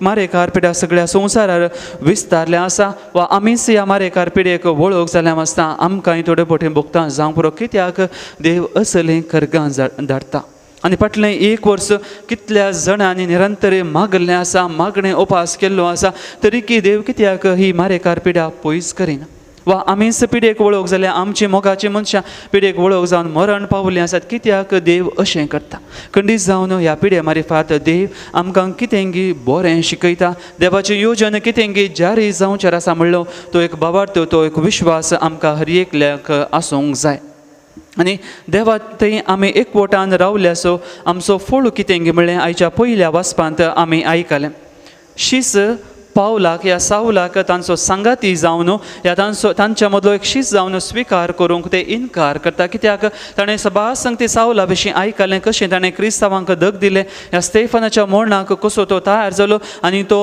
मारेकार पिड्या सगळ्या संवसारार विस्तारलें आसा वा आमीच ह्या मारेकार पिडेक वळख जाल्या आसता आमकांय थोडे फावटी भोगता. जावंक पुरो कित्याक देव असलें खरगां धाडटा. आनी फाटलें एक वर्स कितल्या जाणांनी निरंतर मागल्लें आसा, मागणें उपास केल्लो आसा, तरीकी देव कित्याक ही मारेकार पिडा पयस करिना. वा आमीच पिडेक वळख जाल्या आमची मोगाची मनशां पिडेक वळख जावन मरण पावल्लीं आसात, कित्याक देव अशें करता. खंडीत जावन ह्या पिडे मारिफात देव आमकां कितेंगी बरें शिकयता, देवाची योजना कितेंगी जारी जावचेर आसा म्हणलो तो एक भावार्थ, तो एक विश्वास आमकां हर एकल्याक आसूंक जाय. आनी देवा थंय आमी एकवटान रावल्यासो आमचो फळ कितेंगी म्हणलें आयच्या पयल्या वाचपांत आमी आयकलें. शीस पावलाक ह्या सावलाक तांचो सांगाती जावन ह्या तांचो तांच्या मदलो एक शीस जावन स्विकार करूंक ते इनकार करता. कित्याक ताणें सभा संगती सावला विशीं आयकलें कशें ताणें क्रिस्तांवांक दग दिलें, ह्या स्टेफनाच्या मरणाक कसो तो तयार जालो आनी तो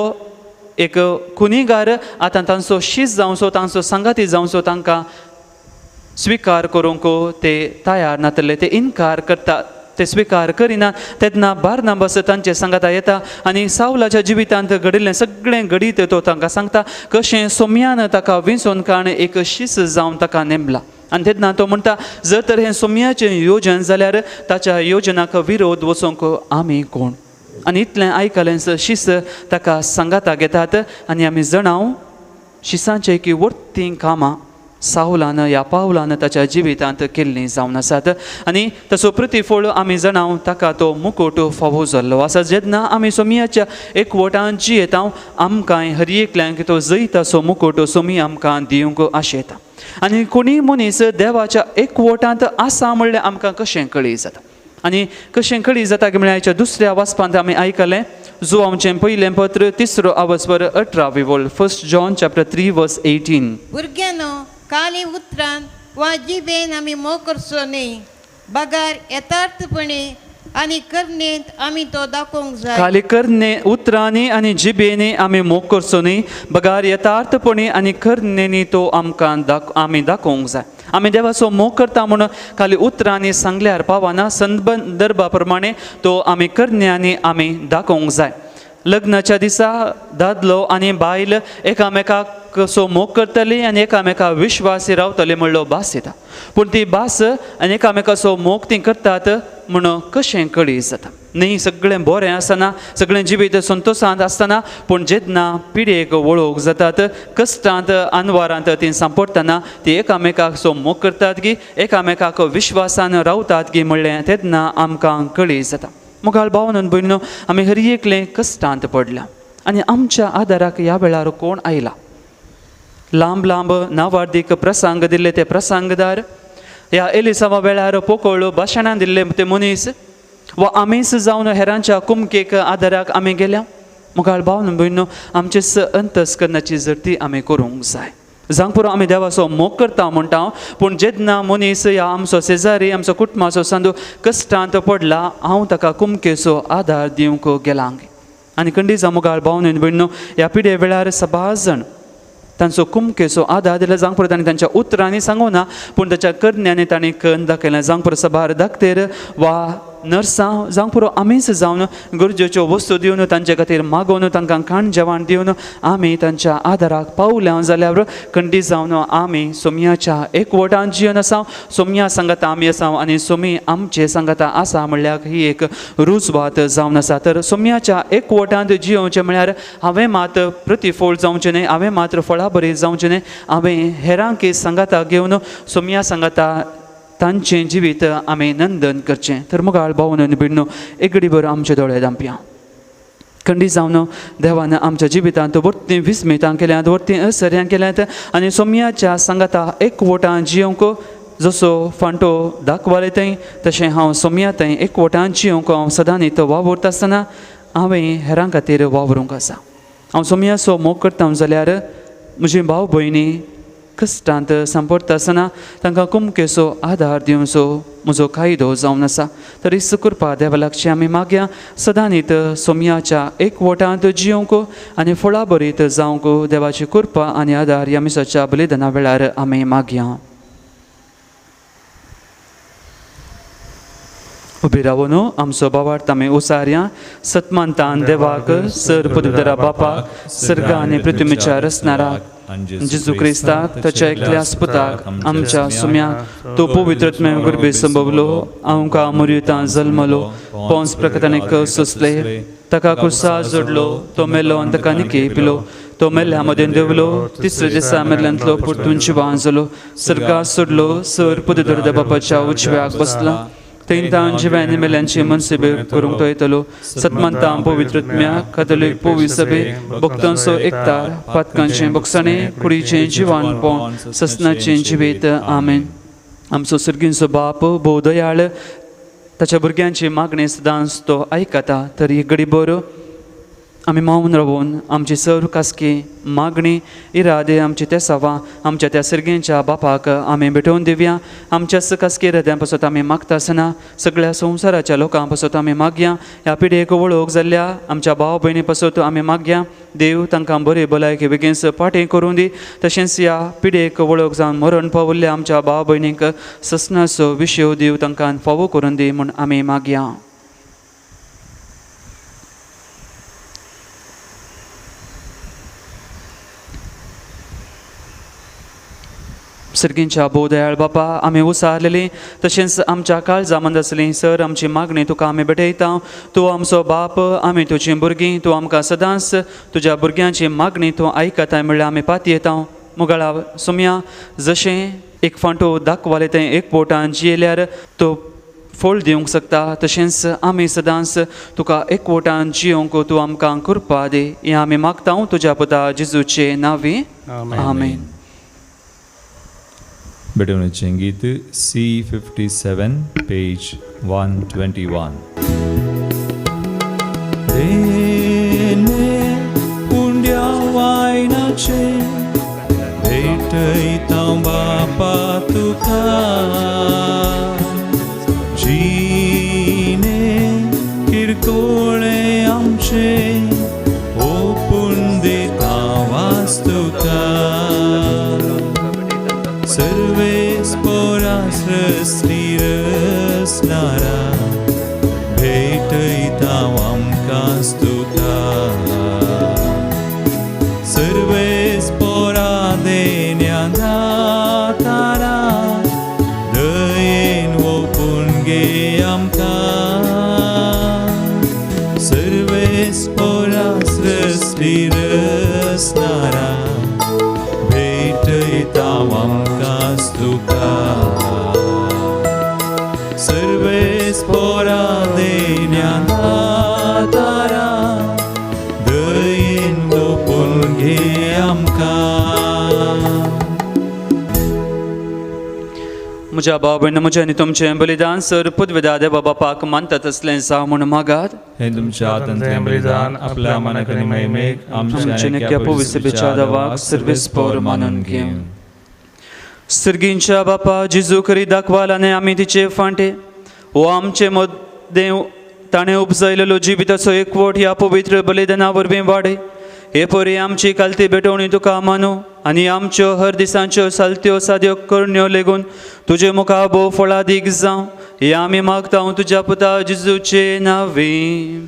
एक खुनीगार आतां तांचो शीस जावचो, तांचो सांगाती जावचो, तांकां स्विकार करूंक ते तयार नातले, ते इनकार करता, ते स्विकार करिना. तेन्ना बार्नाबास तांचे सांगाता येता आनी सावलाच्या जिवितांत घडिल्लें सगळें घडीत तो तांकां सांगता कशें सोम्यान ताका विंचोन काण एक शीस जावन ताका नेमला. आनी तेन्ना तो म्हणटा जर तर हें सोम्याचें योजन जाल्यार ताच्या योजनाक विरोध वचोंक आमी कोण. आनी इतलें आयकलें शीस ताका सांगाता घेतात आनी आमी जाणाव शिसांचें की वर्तीं कामां सावलान ह्या पावलान ताच्या जिवितांत केल्लीं जावन आसात आनी ताचो प्रतिफळ आमी जाणाव ताका तो मुकोट फावो जाल्लो आसा. जेन्ना आमी सोमियाच्या एकवटान जियेता आमकां हर एकल्यांक तो जैताचो मुकोट सोमी आमकां दिवंक आशेता. आनी कोणीय मनीस देवाच्या एकवटांत आसा म्हणल्यार आमकां कशें कळी जाता आनी कशें कळी जाता की म्हळ्यार आयच्या दुसऱ्या वाचपांत आमी आयकलें जुवांचें पयलें पत्र 3 आवस्वर 18 वोल, 1 John chapter 3 verse 18. भुरग्यांनो काली उतरान वा जिबेन आमी मोग करचो न्हय, बगार यथार्थपणे आनी करणेंत आमी तो दाखोवंक जाय. खाली करणे उतरांनी आनी जिबेनी आमी मोग करचो न्हय, बगार यथार्थपणे आनी करणेनी तो आमकां आमी दाखोवंक जाय. आमी देवाचो मोग करता म्हणून खाली उतरांनी सांगल्यार पावना, संदर्भा प्रमाणे तो आमी करण्यांनी आमी दाखोवंक जाय. लग्नाच्या दिसा दादलो आनी बायल एकामेकाक सो मोग करतली आनी एकामेका विश्वासी रावतली म्हणलो भास येता, पूण ती भास आनी एकामेकाचो मोग ती करतात म्हणून कशें कळी जाता न्ही. सगळें बरें आसतना, सगळें जिवीत संतोशांत आसतना, पूण जेन्ना पिडयेक वळोवंक जातात, कश्टांत अनवारांत ती सांपडटना ती एकामेकाक सो मोग करतात की एकामेकाक विश्वासान रावतात की म्हणलें तेन्ना आमकां कळी जाता. मुखार भावनून भयणीनो आमी हर एकलें कश्टांत पडल्या आनी आमच्या आदाराक ह्या वेळार कोण आयला. लांब लांब नावार्दीक प्रसंग दिल्ले ते प्रसंगदार, ह्या एलिसावा वेळार पोकळ भाशणां दिल्ले ते मनीस, वा आमीच जावन हेरांच्या कुमकेक आदाराक आमी गेल्या. मुखार भावनून भयणीनो आमचे अंतस्करणाची जर्ती आमी करूंक जाय. जावंक पुरो आमी देवाचो मोग करता म्हणटा, पूण जेन्ना मनीस ह्या आमचो शेजारी आमचो कुटुंबाचो सांदू कश्टांत पडला हांव ताका कुमकेचो आदार दिवंक गेलां. आनी खंडीजा मुखार भावनून भयणीनो ह्या पिडे वेळार सबार जाण तांचो कुमकेचो आदार दिला. जावंक पुरो तांणी तांच्या उतरांनी सांगूना, पूण ताच्या करण्यांनी तांणी कन्न दाखयलें. जावंक पुरो सबार धाकतेर वा नर्सां जावंक पुरो आमीच जावन गरजेच्यो वस्तू दिवन तांचे खातीर मागोवन तांकां खाण जेवण दिवन आमी तांच्या आदाराक पावल्या जाल्यार खंडीत जावन आमी सोमयाच्या एकवटान जिवन आसा, सोमया सांगाता आमी आसा आनी सोमी आमचे सांगाता आसा म्हणल्यार ही एक रुजवात जावन आसा. तर सोमयाच्या एकवटांत जियोवचें म्हळ्यार हांवें मात प्रतिफळ जावचें न्हय, हांवें मात्र फळां बरी जावचें न्हय, हांवें हेरांक सांगाता घेवन सोमया सांगाता तांचें जिवीत आमी नंदन करचें. तर मुगाळ भावन भिण्णो एक घडीभर आमचे दोळे धांपया. खंडीत जावन देवान आमच्या जिवितांत वर्ती विस्मितां केल्यांत, वर्ती असर्यां केल्यांत आनी सोमयाच्या सांगाता एकवटान जियोवंक जसो फांटो दाखवाले थंय तशें हांव सोमया थंय एकवटान जियोवंक हांव सदांच वावुरता आसतना हांवें हेरां खातीर वावरूंक आसा. हांव सोमयाचो मोग करता जाल्यार म्हजी भाव भयणी कश्टांत सांपडटा आसतना तांकां कुमकेचो आदार दिवचो म्हजो कायदो जावन आसा. तर इसू कृपा देवा लागची आमी मागया सदांनीत सोमयाच्या एकवटांत जियोवंक आनी फळां बरीत जावंक देवाची कृपा आनी आदार ह्या मिसाच्या बलिदाना वेळार आमी मागया. उबी रावन आमचो बावार्थ आमी उसारया. सतमानतान देवाक सर पदुधरा बापाक सर्ग आनी पृथ्वीच्या रचणाराक जेजू क्रिस्ताक ताच्या एकल्या पुताक आमच्या सुम्याक तो पवित्रत्मे गुरबे संभवलो आमकां मुर्युतां जल्मलो पोंस प्रकटाने सोंसले ताका कुसा जोडलो तो मेलो आनी ताका निके पिलो तो मेल्ल्या मदें देवलो तिसऱ्या दिसा मेल्ल्यांतलो परतून जिवान जालो सर्गाक सोडलो सर पदुधर बापाच्या उजव्याक बसला थंय जिव्यान मेल्यांची मनसेबे करूंक तो येतलो. सतमानतां पवित्रत्म्या कातोलीक पवी सभे भक्तांचो एकतार पातकांचें बोगसाणें कुडीचें जिवान पोण ससनाचें जिवीत. आमेन. आमचो सर्गींचो बाप भोव दयाळ ताच्या भुरग्यांची मागणी सदांच तो आयकता. तर ही घडीभर आमी मावन रावून आमची सर्व खासगी मागणी इरादे आमची ते सवा आमच्या त्या सर्गेंच्या बापाक आमी भेटोवन दिवया. आमच्या खासगी इराद्यां पासत आमी मागता आसतना सगळ्या संवसाराच्या लोकां पासत आमी मागया. ह्या पिढयेक वळख जाल्ल्या आमच्या भाव भयणी पासत आमी मागया. देव तांकां बरी भलायकी बेगीन फाटीं करूं दी. तशेंच ह्या पिढयेक वळख जावन मरण पावल्ल्या आमच्या भाव भयणींक ससनाचो विशय देव तांकां फावो करून दी म्हूण आमी मागया. सर्गींच्या भोव दयाळ बापा आमी उसारलेली तशेंच आमच्या काळजा मंद आसली सर आमची मागणी तुका आमी भेटयता. तूं आमचो बाप आमी तुजी भुरगीं तूं आमकां सदांच तुज्या भुरग्यांची मागणी तूं आयकताय म्हणल्यार आमी पातयेता. मुगाळा सुमया जशें एक फांटो दाखवाले तें एक पोटान जियेल्यार तो फळ दिवंक शकता तशेंच आमी सदांच तुका एकवटान जियोवंक तूं आमकां कृपा दी. हें आमी मागता तुज्या पुता जेजूचे नांवी. आमेन. भेटवणेचें गीत C57 page 121. उंड्या वायनाचे भेटयता बापा तुका जिणे किरकोळे आमचे ओपून दिता वास्तुका सर्वेस पोरा सृष्टी रचणारा भेटयता आमकां तुका सर्वेस पोरा देण्या दातारा दयेन ओपून गे आमकां सर्वेस पोरा सृष्टी रचणारा भेटयता आमकां तुका सर्वेस पोरा देण्या दातारा दयेन ओपून घे आमकां. म्हज्या भाव भयण म्हजें आनी तुमचें बलिदान सर पदवेदा देवा बापाक मानता तसलें जावं म्हूण मागात. हें तुमच्या हातांतलें बलिदान आपल्या मनाक आनी महिमेक आमच्या निक्या पवित्रतेच्या देवाक सर्वेस पोर मानून घेवं. सर्गींच्या बापा जेजू करी दाखवाल आनी आमी तिचे फांटे हो आमचे मदें ताणें उपजायलेलो जिविताचो एकवट ह्या पवित्र बलिदाना वरवीं वाडय. हे परी आमची कालती भेटवणी तुका मानू आनी आमच्यो हर दिसांच्यो सालत्यो साद्यो करण्यो लेगून तुजे मुखार भोव फळादीक जावं. हे आमी मागता तुज्या पुता जेजूचे नांवी.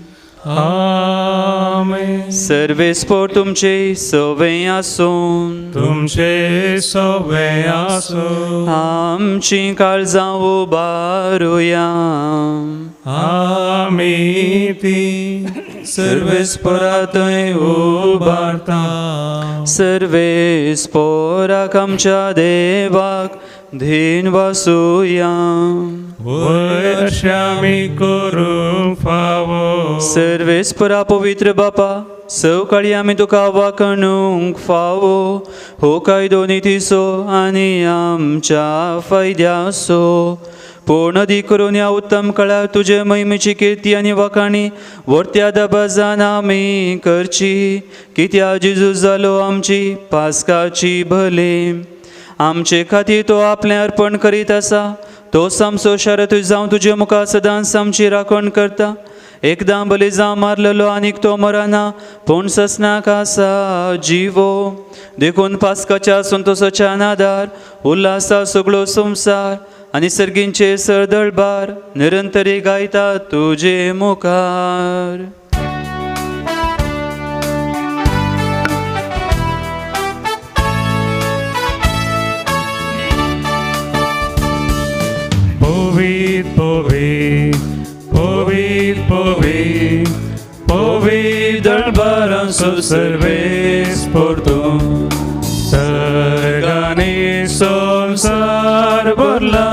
आमेन. सर्वेस्पोर तुमचे सवे आसून तुमचे सवे आसूं. आमची काळजां उबारुया. आमी ती सर्वेस्पोरा थंय उबारता. सर्वेस्पोराक आमच्या देवाक धीन वासुया. वय अशें आमी करूंक फावो. सर्वेस्परा पवित्र बापा, सवकाळी आमी तुका वाखणूंक फावो हो कायदो नितीचो आनी आमच्या फायद्याचो. पूण अदीक करून ह्या उत्तम काळार तुजे महिमेची किर्ती आनी वाखाणी वर्त्या दबाजान आमी करची. कित्या जेजू जालो आमची पास्काची भले. आमचे खातीर तो आपलें अर्पण करीत आसा. तो सामचो शारतूय जावं तुजे मुखार सदांच आमची राखण करता. एकदां बली जावं मारलेलो आनीक तो मरना, पूण ससनाक आसा जिवो. देखून पास्काच्या संतोसाच्या नादार उल्हासा सगळो संवसार आनी सर्गींचे सरदळबार निरंतरी गायता तुजे मुखार. पवित्र पवित्र पवित्र पवित्र पवित्र दळबारांचो सर्वेस्पोर तूं. सर्गांनी संवसार भरला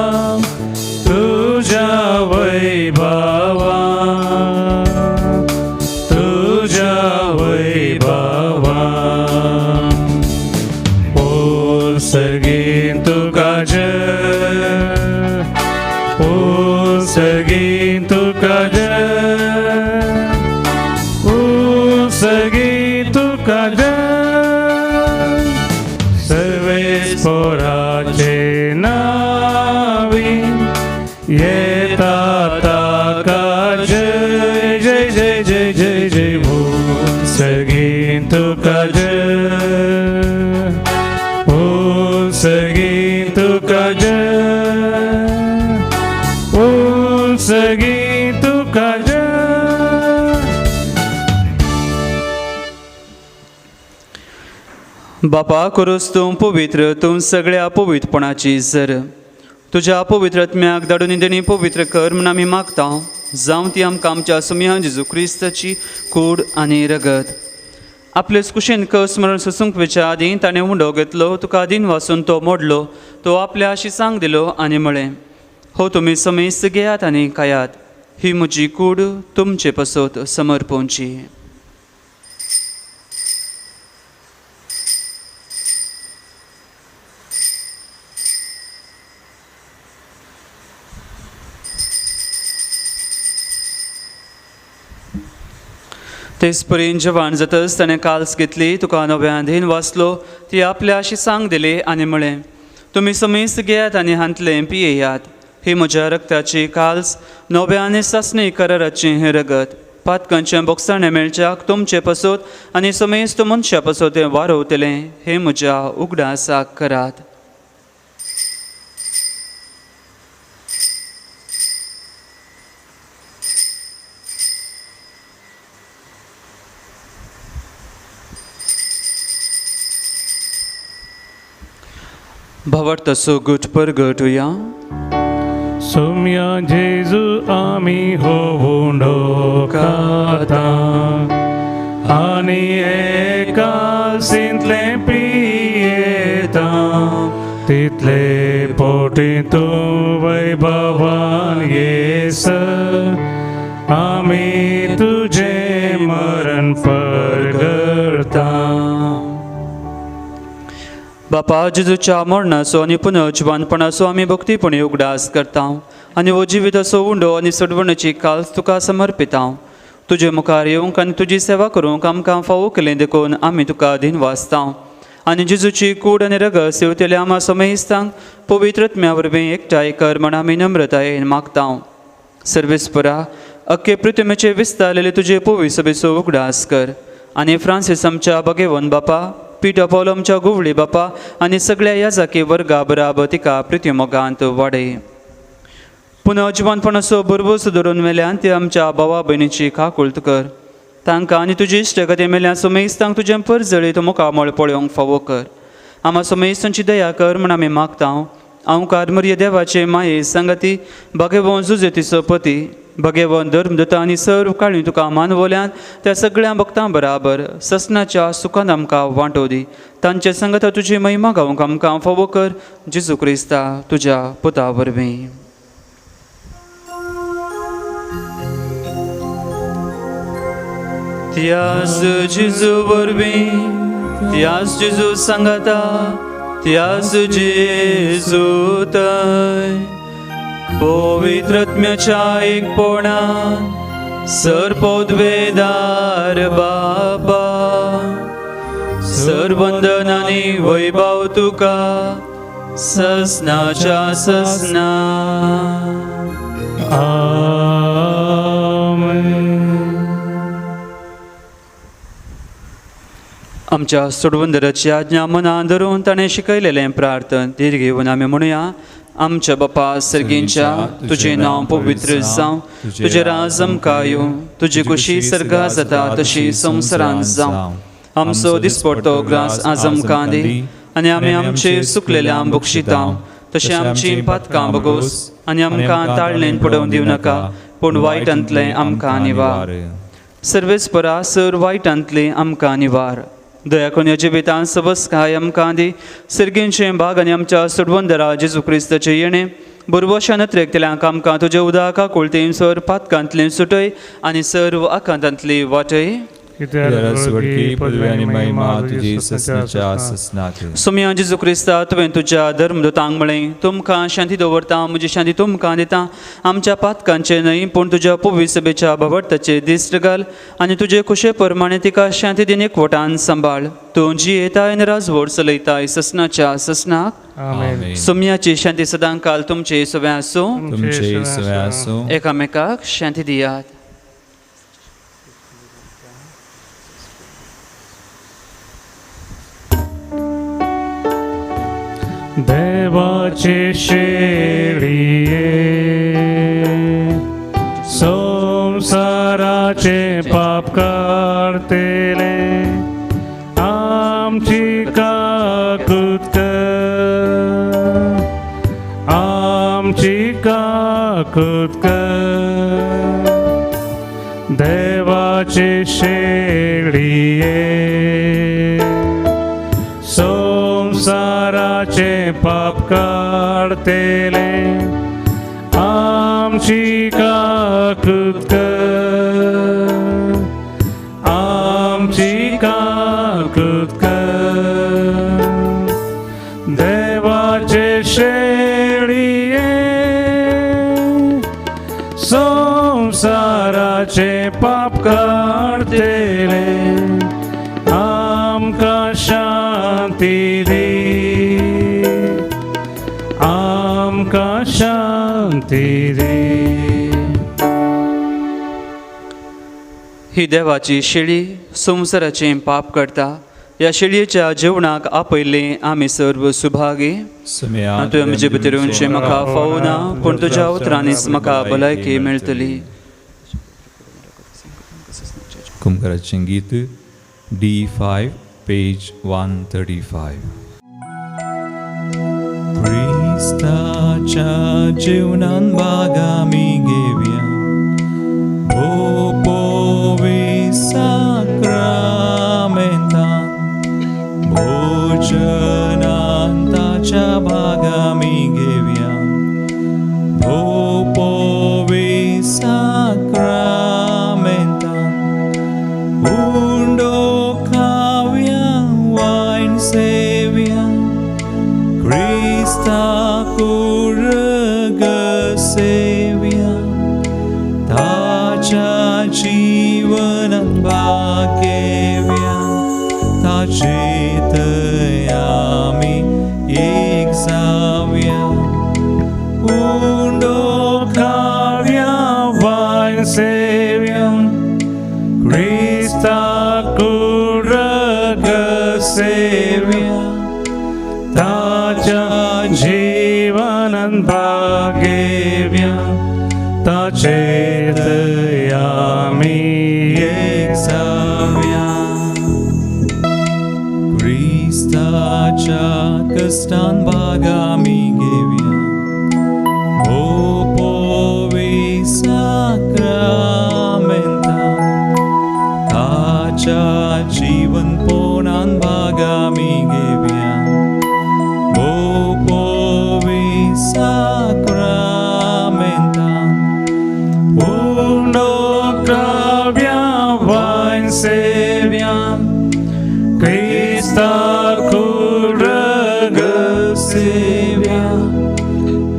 तुज्या वैभवान, तुज्या वैभवान. ओ सर्गीन तुका जय, ओ सर्गीन तुका जय, ओ सर्गीन तुका जय. सर्वेस्पोराचे नावी येता ताका जय जय जय जय जय जय. ओ सर्गीन तुका जय, ओ सर्गीन तुका जय, ओ सर्गीन तुका जय. बापा करूस तूं पवित्र, तूं सगळ्या पवित्रपणाची जर तुज्या पवित्र आत्म्याक धाडून देणी पवित्र कर म्हूण आमी मागता. जावं ती आमकां आमच्या सुमया जेजू क्रिस्ताची कूड आनी रगत. आपले कुशीन कस मरण सोसूंक वेच्या आदीं ताणें उंडो घेतलो, तुका दिन वासून तो मोडलो, तो आपल्या शिसांक दिलो आनी म्हळें, हो तुमी समेस्त घेयात आनी खायात, ही म्हजी कूड तुमचे पसत समर्पोवची. तेच परीन जेवण जातच ताणें काल्स घेतली, तुका नव्या धीन वाचलो, ती आपल्या शिसांक दिली आनी म्हळें, तुमी समेस्त घेयात आनी हांतलें पियेयात, ही म्हज्या रक्ताची काल्स, नव्या आनी सासणी कराराचें हें रगत. पातकांचें बोगसाणें मेळच्याक तुमचे पसत आनी समेस्त मनशां पसत हें वारवतलें, हें म्हज्या उगडासाक करात. भावार्थाचो गट परगटुया. सोम्या जेजू आमी हो उंडो खाता आनी एकासींतलें पियेता, तितले पोटी तूं वैभवान येस आमी तुजें मरण परगडता. बापा जेजूच्या मरणाचो आनी पुनर्जिवनपणाचो आमी भक्तीपणी उगडास करता आनी हो जिविताचो उंडो आनी सोडवणेची काल्स तुका समर्पिता. तुजे मुखार येवंक आनी तुजी सेवा करूंक आमकां फावो केलें देखून आमी तुका अधीन वाचता आनी जेजूची कूड आनी रगत सेवतेल्या आमा समेस्तांक पवित्र आत्म्या वरवीं एकठांय कर म्हण आमी नम्रतायेन मागता. सर्वेस्परा अख्खे पृथ्वीचेर विस्तारलेले तुजे पवित्र सभेचो उगडास कर आनी फ्रांसीस आमच्या भगेवन बापा, पिटर पॉल आमच्या गुवळी बापा आनी सगळ्या ह्या जाकी वर्गा बराबर तिका प्रिती मोगांत वाडय. पुनः जिवनपणाचो भरवंसो धरून मेल्यान ती आमच्या भावा भयणीची काकुळट कर. तांकां आनी तुजी इश्टगती मेल्यान सुमेस्तांक तुजें परजळीत मुखामळ पळोवंक फावो कर. आमा सुमेस्तांची दया कर म्हूण आमी मागता. आंवकार मरिय देवाचे माये सांगाती भगेवन जुजेतीचो पती भगेवन धर्मदूता आनी सर्व काळी तुका मानवल्यान त्या सगळ्या भक्तां बराबर ससनाच्या सुखान आमकां वांटो दी. तांचे सांगाता तुजी महिमा गावंक आमकां फावो कर. जेजू क्रिस्ता तुज्या पुता वरवीं. त्यास जेजू वरवीं, त्यास जेजू सांगाता, त्यास जेजू तय पवित्रत्म्याच्या एकपणान सर्पोद्वेदार बापा सर्वंदन आनी वैभव तुका ससनाच्या ससना. आमेन. आमच्या सोडवंदराची आज्ञा मनान धरून ताणें शिकयलेलें प्रार्थन धीर घेवन आमी म्हणुया. आमच्या बापा सर्गींच्या, तुजें नांव पवित्र जावं, तुजें राज आमकां येवं, तुजी खुशी सर्गां जाता तशी संवसारांत जावं. आमचो दिसपडतो ग्रास आज आमकां दी आनी आमी आमचे सुकलेल्या बक्षिता तशें आमची पातकां बगोस आनी आमकां ताळणेन पडोवन दिवं नाका, पूण वायटांतलें आमकां निवार. सर्वेस्परा सर वायटांतलें आमकां निवार. दया करून ह्या जिवितांत सबसकाय आमकां दी. सर्गींचें भाग आनी आमच्या सोडवंदरा जेजू क्रिस्ताचें येणें बरवशान नत्रेकतल्यांक आमकां तुज्या उदका कुळतेन सर पातकांतलें सुटय आनी सर्व आकांतांतली वाटय. सोम्या जेजू क्रिस्ता, तुवें तुज्या धर्मदूतांक म्हळें, तुमकां शांती दवरता, म्हजी शांती तुमकां दिता. आमच्या पातकांचें न्हय पूण तुज्या पवित्र सभेच्या भावार्थाचें दिश्ट घाल आनी तुजे खुशे प्रमाणे तिका शांती दिन एकवटान सांबाळ. तूं जियेताय आनी राजवट चलयताय ससनाच्या ससनाक. सोम्याची शांती सदांकाल तुमचे सगळें आसूं. एकामेकाक शांती दियात. देवाचे शेळये संसाराचे पाप काडतले आमची काकूत कर, आमची काकूत कर. देवाचे शेळये संसाराचे पाप काडतले आमची काकूत कर, आमची काकूत कर. देवाचे शेळये संसाराचे पाप काडतले आमकां शांती दी, आमकां शांती दी. ही देवाची शेळी संवसाराचें पाप करता. ह्या शेळयेच्या जेवणाक आपयल्ले आमी सर्व सुभागी. तुवें म्हजे भितर येवचें म्हाका फावना, पूण तुज्या उतरांनीच म्हाका भलायकी मेळटली. कुमकराचें गीत D5 page 135. क्रिस्ताच्या जीवनान भाग आमी घेवया, भो पवी साक्रामेंतान, भोजनान ताच्या भाग आमी घेवया, भो पवी साक्रामेंतान, उंडो खावया वायन सेवया, क्रिस्ता कुरग सेवया, ताच्या जीवनान भाग घेवया, ताचे थंय आमी एक जावया. उंडो खावया वायन सेवया, क्रिस्ता कुरग सेवया, ताच्या जीवनान जीवनान भाग घेवया ताचे थंय आमी एक जावया. क्रिस्ताच्या कश्टान भाग आमी घेवया भोव पवित्र साक्रामेंतान ताच्या जीवनपणान भाग आमी घेवया भोव पवित्र साक्रामेंतान. उंडो काव्या वायन सेव्या क्रिस्ता कुरग सेव्या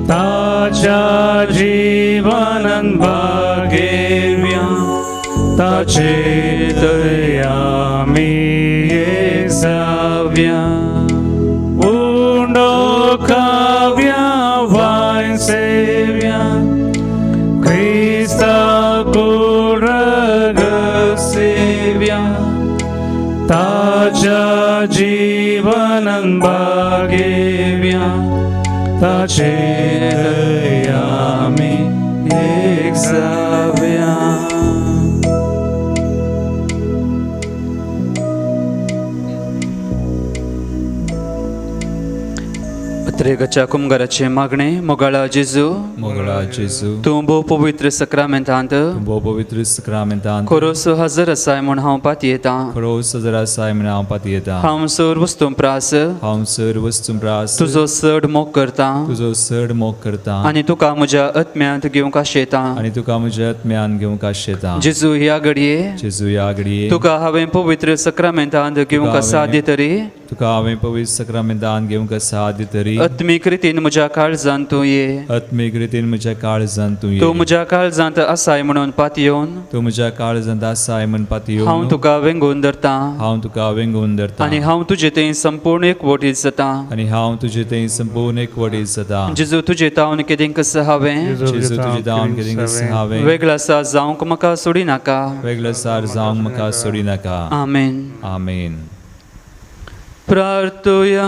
ताच्या जीवनान भाग घेवया ताचे थंय आमी एक जावया. उंडो काव्या वायन सेव्या क्रिस्ता कुरग सेव्या ताच्या जीवनान भाग घेवया ताचे थंय आमी एक जावया. त्रेगाच्या कुमगाराचे मागणे. मोगाळा जेजू, मोगळा जेजू, तूं भोव पवित्र सक्रामेंतांत भोव पवित्र सक्रामेंतांत खरोस हजर आसाय म्हूण हांव पातयेतां. खरोस हजर आसाय म्हूण हांव पातयेतां. हांव सर वस्तूं प्रास हांव सर वस्तूं प्रास तुजो चड मोग करतां तुजो चड मोग करतां आनी तुका म्हज्या आत्म्यांत घेवंक आशेतां आनी तुका म्हज्या आत्म्यांत घेवंक आशेतां. जेजू ह्या घडये जेजू ह्या घडये तुका हांवें पवित्र सक्रामेंतांत घेवंक साध्य तरी तुका हांवें पवित्र सक्रामेंतांत घेवंक साध्य तरी आत्मीक रितीन म्हज्या काळजांत तूं ये आत्मीक रितीन म्हज्या काळजांत तूं ये तूं म्हज्या काळजांत आसाय म्हणून पातयेवन तूं म्हज्या काळजांत आसाय म्हूण पातयेवन हांव तुका वेंगून धरतां हांव तुका वेंगून धरतां आनी हांव तुजे थंय संपूर्ण एकवटीत जातां आनी हांव तुजे थंय संपूर्ण एकवटीत जातां. जेजू तुजे तावन केदींकस हांवें जेजू तुजे तावन केदींकस हांवें वेगळा जावंक म्हाका सोडिनाका वेगळो सार जावंक म्हाका सोडिनाका. आमेन. आमेन. प्रार्थुया.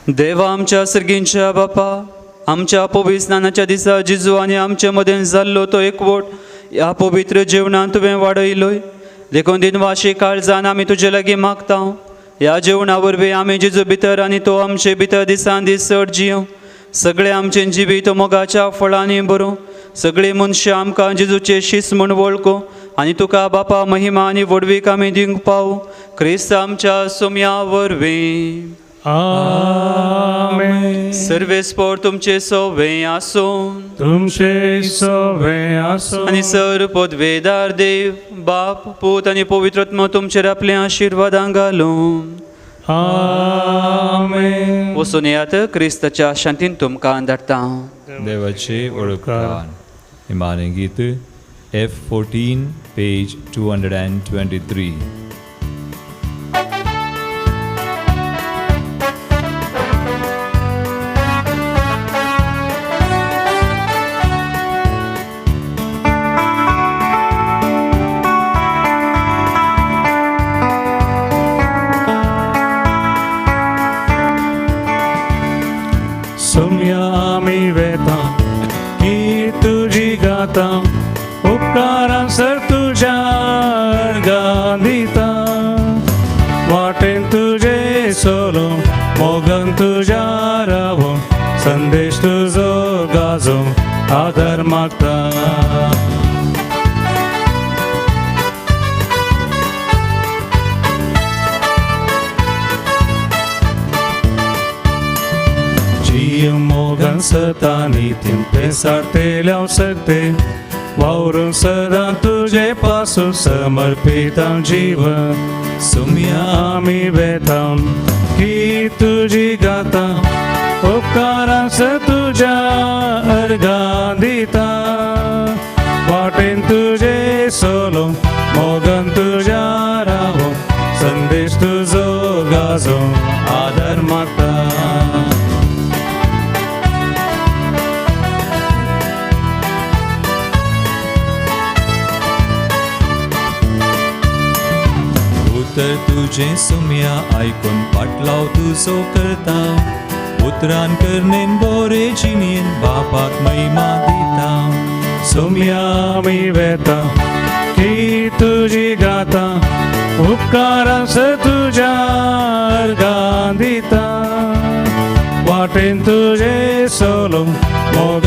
देवा आमच्या सर्गींच्या बापा, आमच्या पवित्र स्नानाच्या दिसा जेजू आनी आमचे मदें जाल्लो तो एकवट ह्या पवित्र जेवणान तुवें वाडयलोय देखून दिनवाशी काळजान आमी तुजे लागीं मागता. ह्या जेवणा वरवीं आमी जेजू भितर आनी तो आमचे भितर दिसान दीस चड जियों. सगळे आमचें जिवीत मोगाच्या फळांनी भरूं. सगळीं मनशां आमकां जेजूचे शीस म्हूण वळखूं आनी तुका बापा महिमा आनी व्हडवीक आमी दिवंक पावू. क्रिस्त आमच्या सोम्या वरवीं. आमेन. सर्वेस्पोर तुमचे सोवे आसूं तुमचे सोवे आसूं आनी सर पदवेदार देव बाप पूत आनी पवित्र आत्मो तुमचेर आपले आशिर्वादां घालूं. आमेन. वचून येयात क्रिस्ताच्या शांतीन तुमकां धाडटा. देवाचे वळखकार. इमाने गीत F14 page 223. सुम्या आमी वेता की तुजी गाता उपकारां सर तुज्या अर्गां दिता वाटेन तुजे सोलो मोगन तुज्या रावो संदेश तुजो गाजो आदर मागता. मोगन सतानी तिमते सारतेल्याव सकते वावरून सदां तुजे पासून समर्पित जीवन. सुम्या आमी वेता की तुजी गाता उपकारां स तुज्या अर्गां दिता वाटेन तुजे सोलो मोगन तुज्या रावो संदेश तुजो गाजो आदर मागता. उतर तुजें सुम्या आयकून पाटलाव तुजो करता उतरान करनेन बोरे जिणेन बापाक महिमा दिता. सोम्या आमी वेता की तुजी गाता उपकारांस तुज्या अर्गां दिता वाटेन तुजे सोलो मोगान.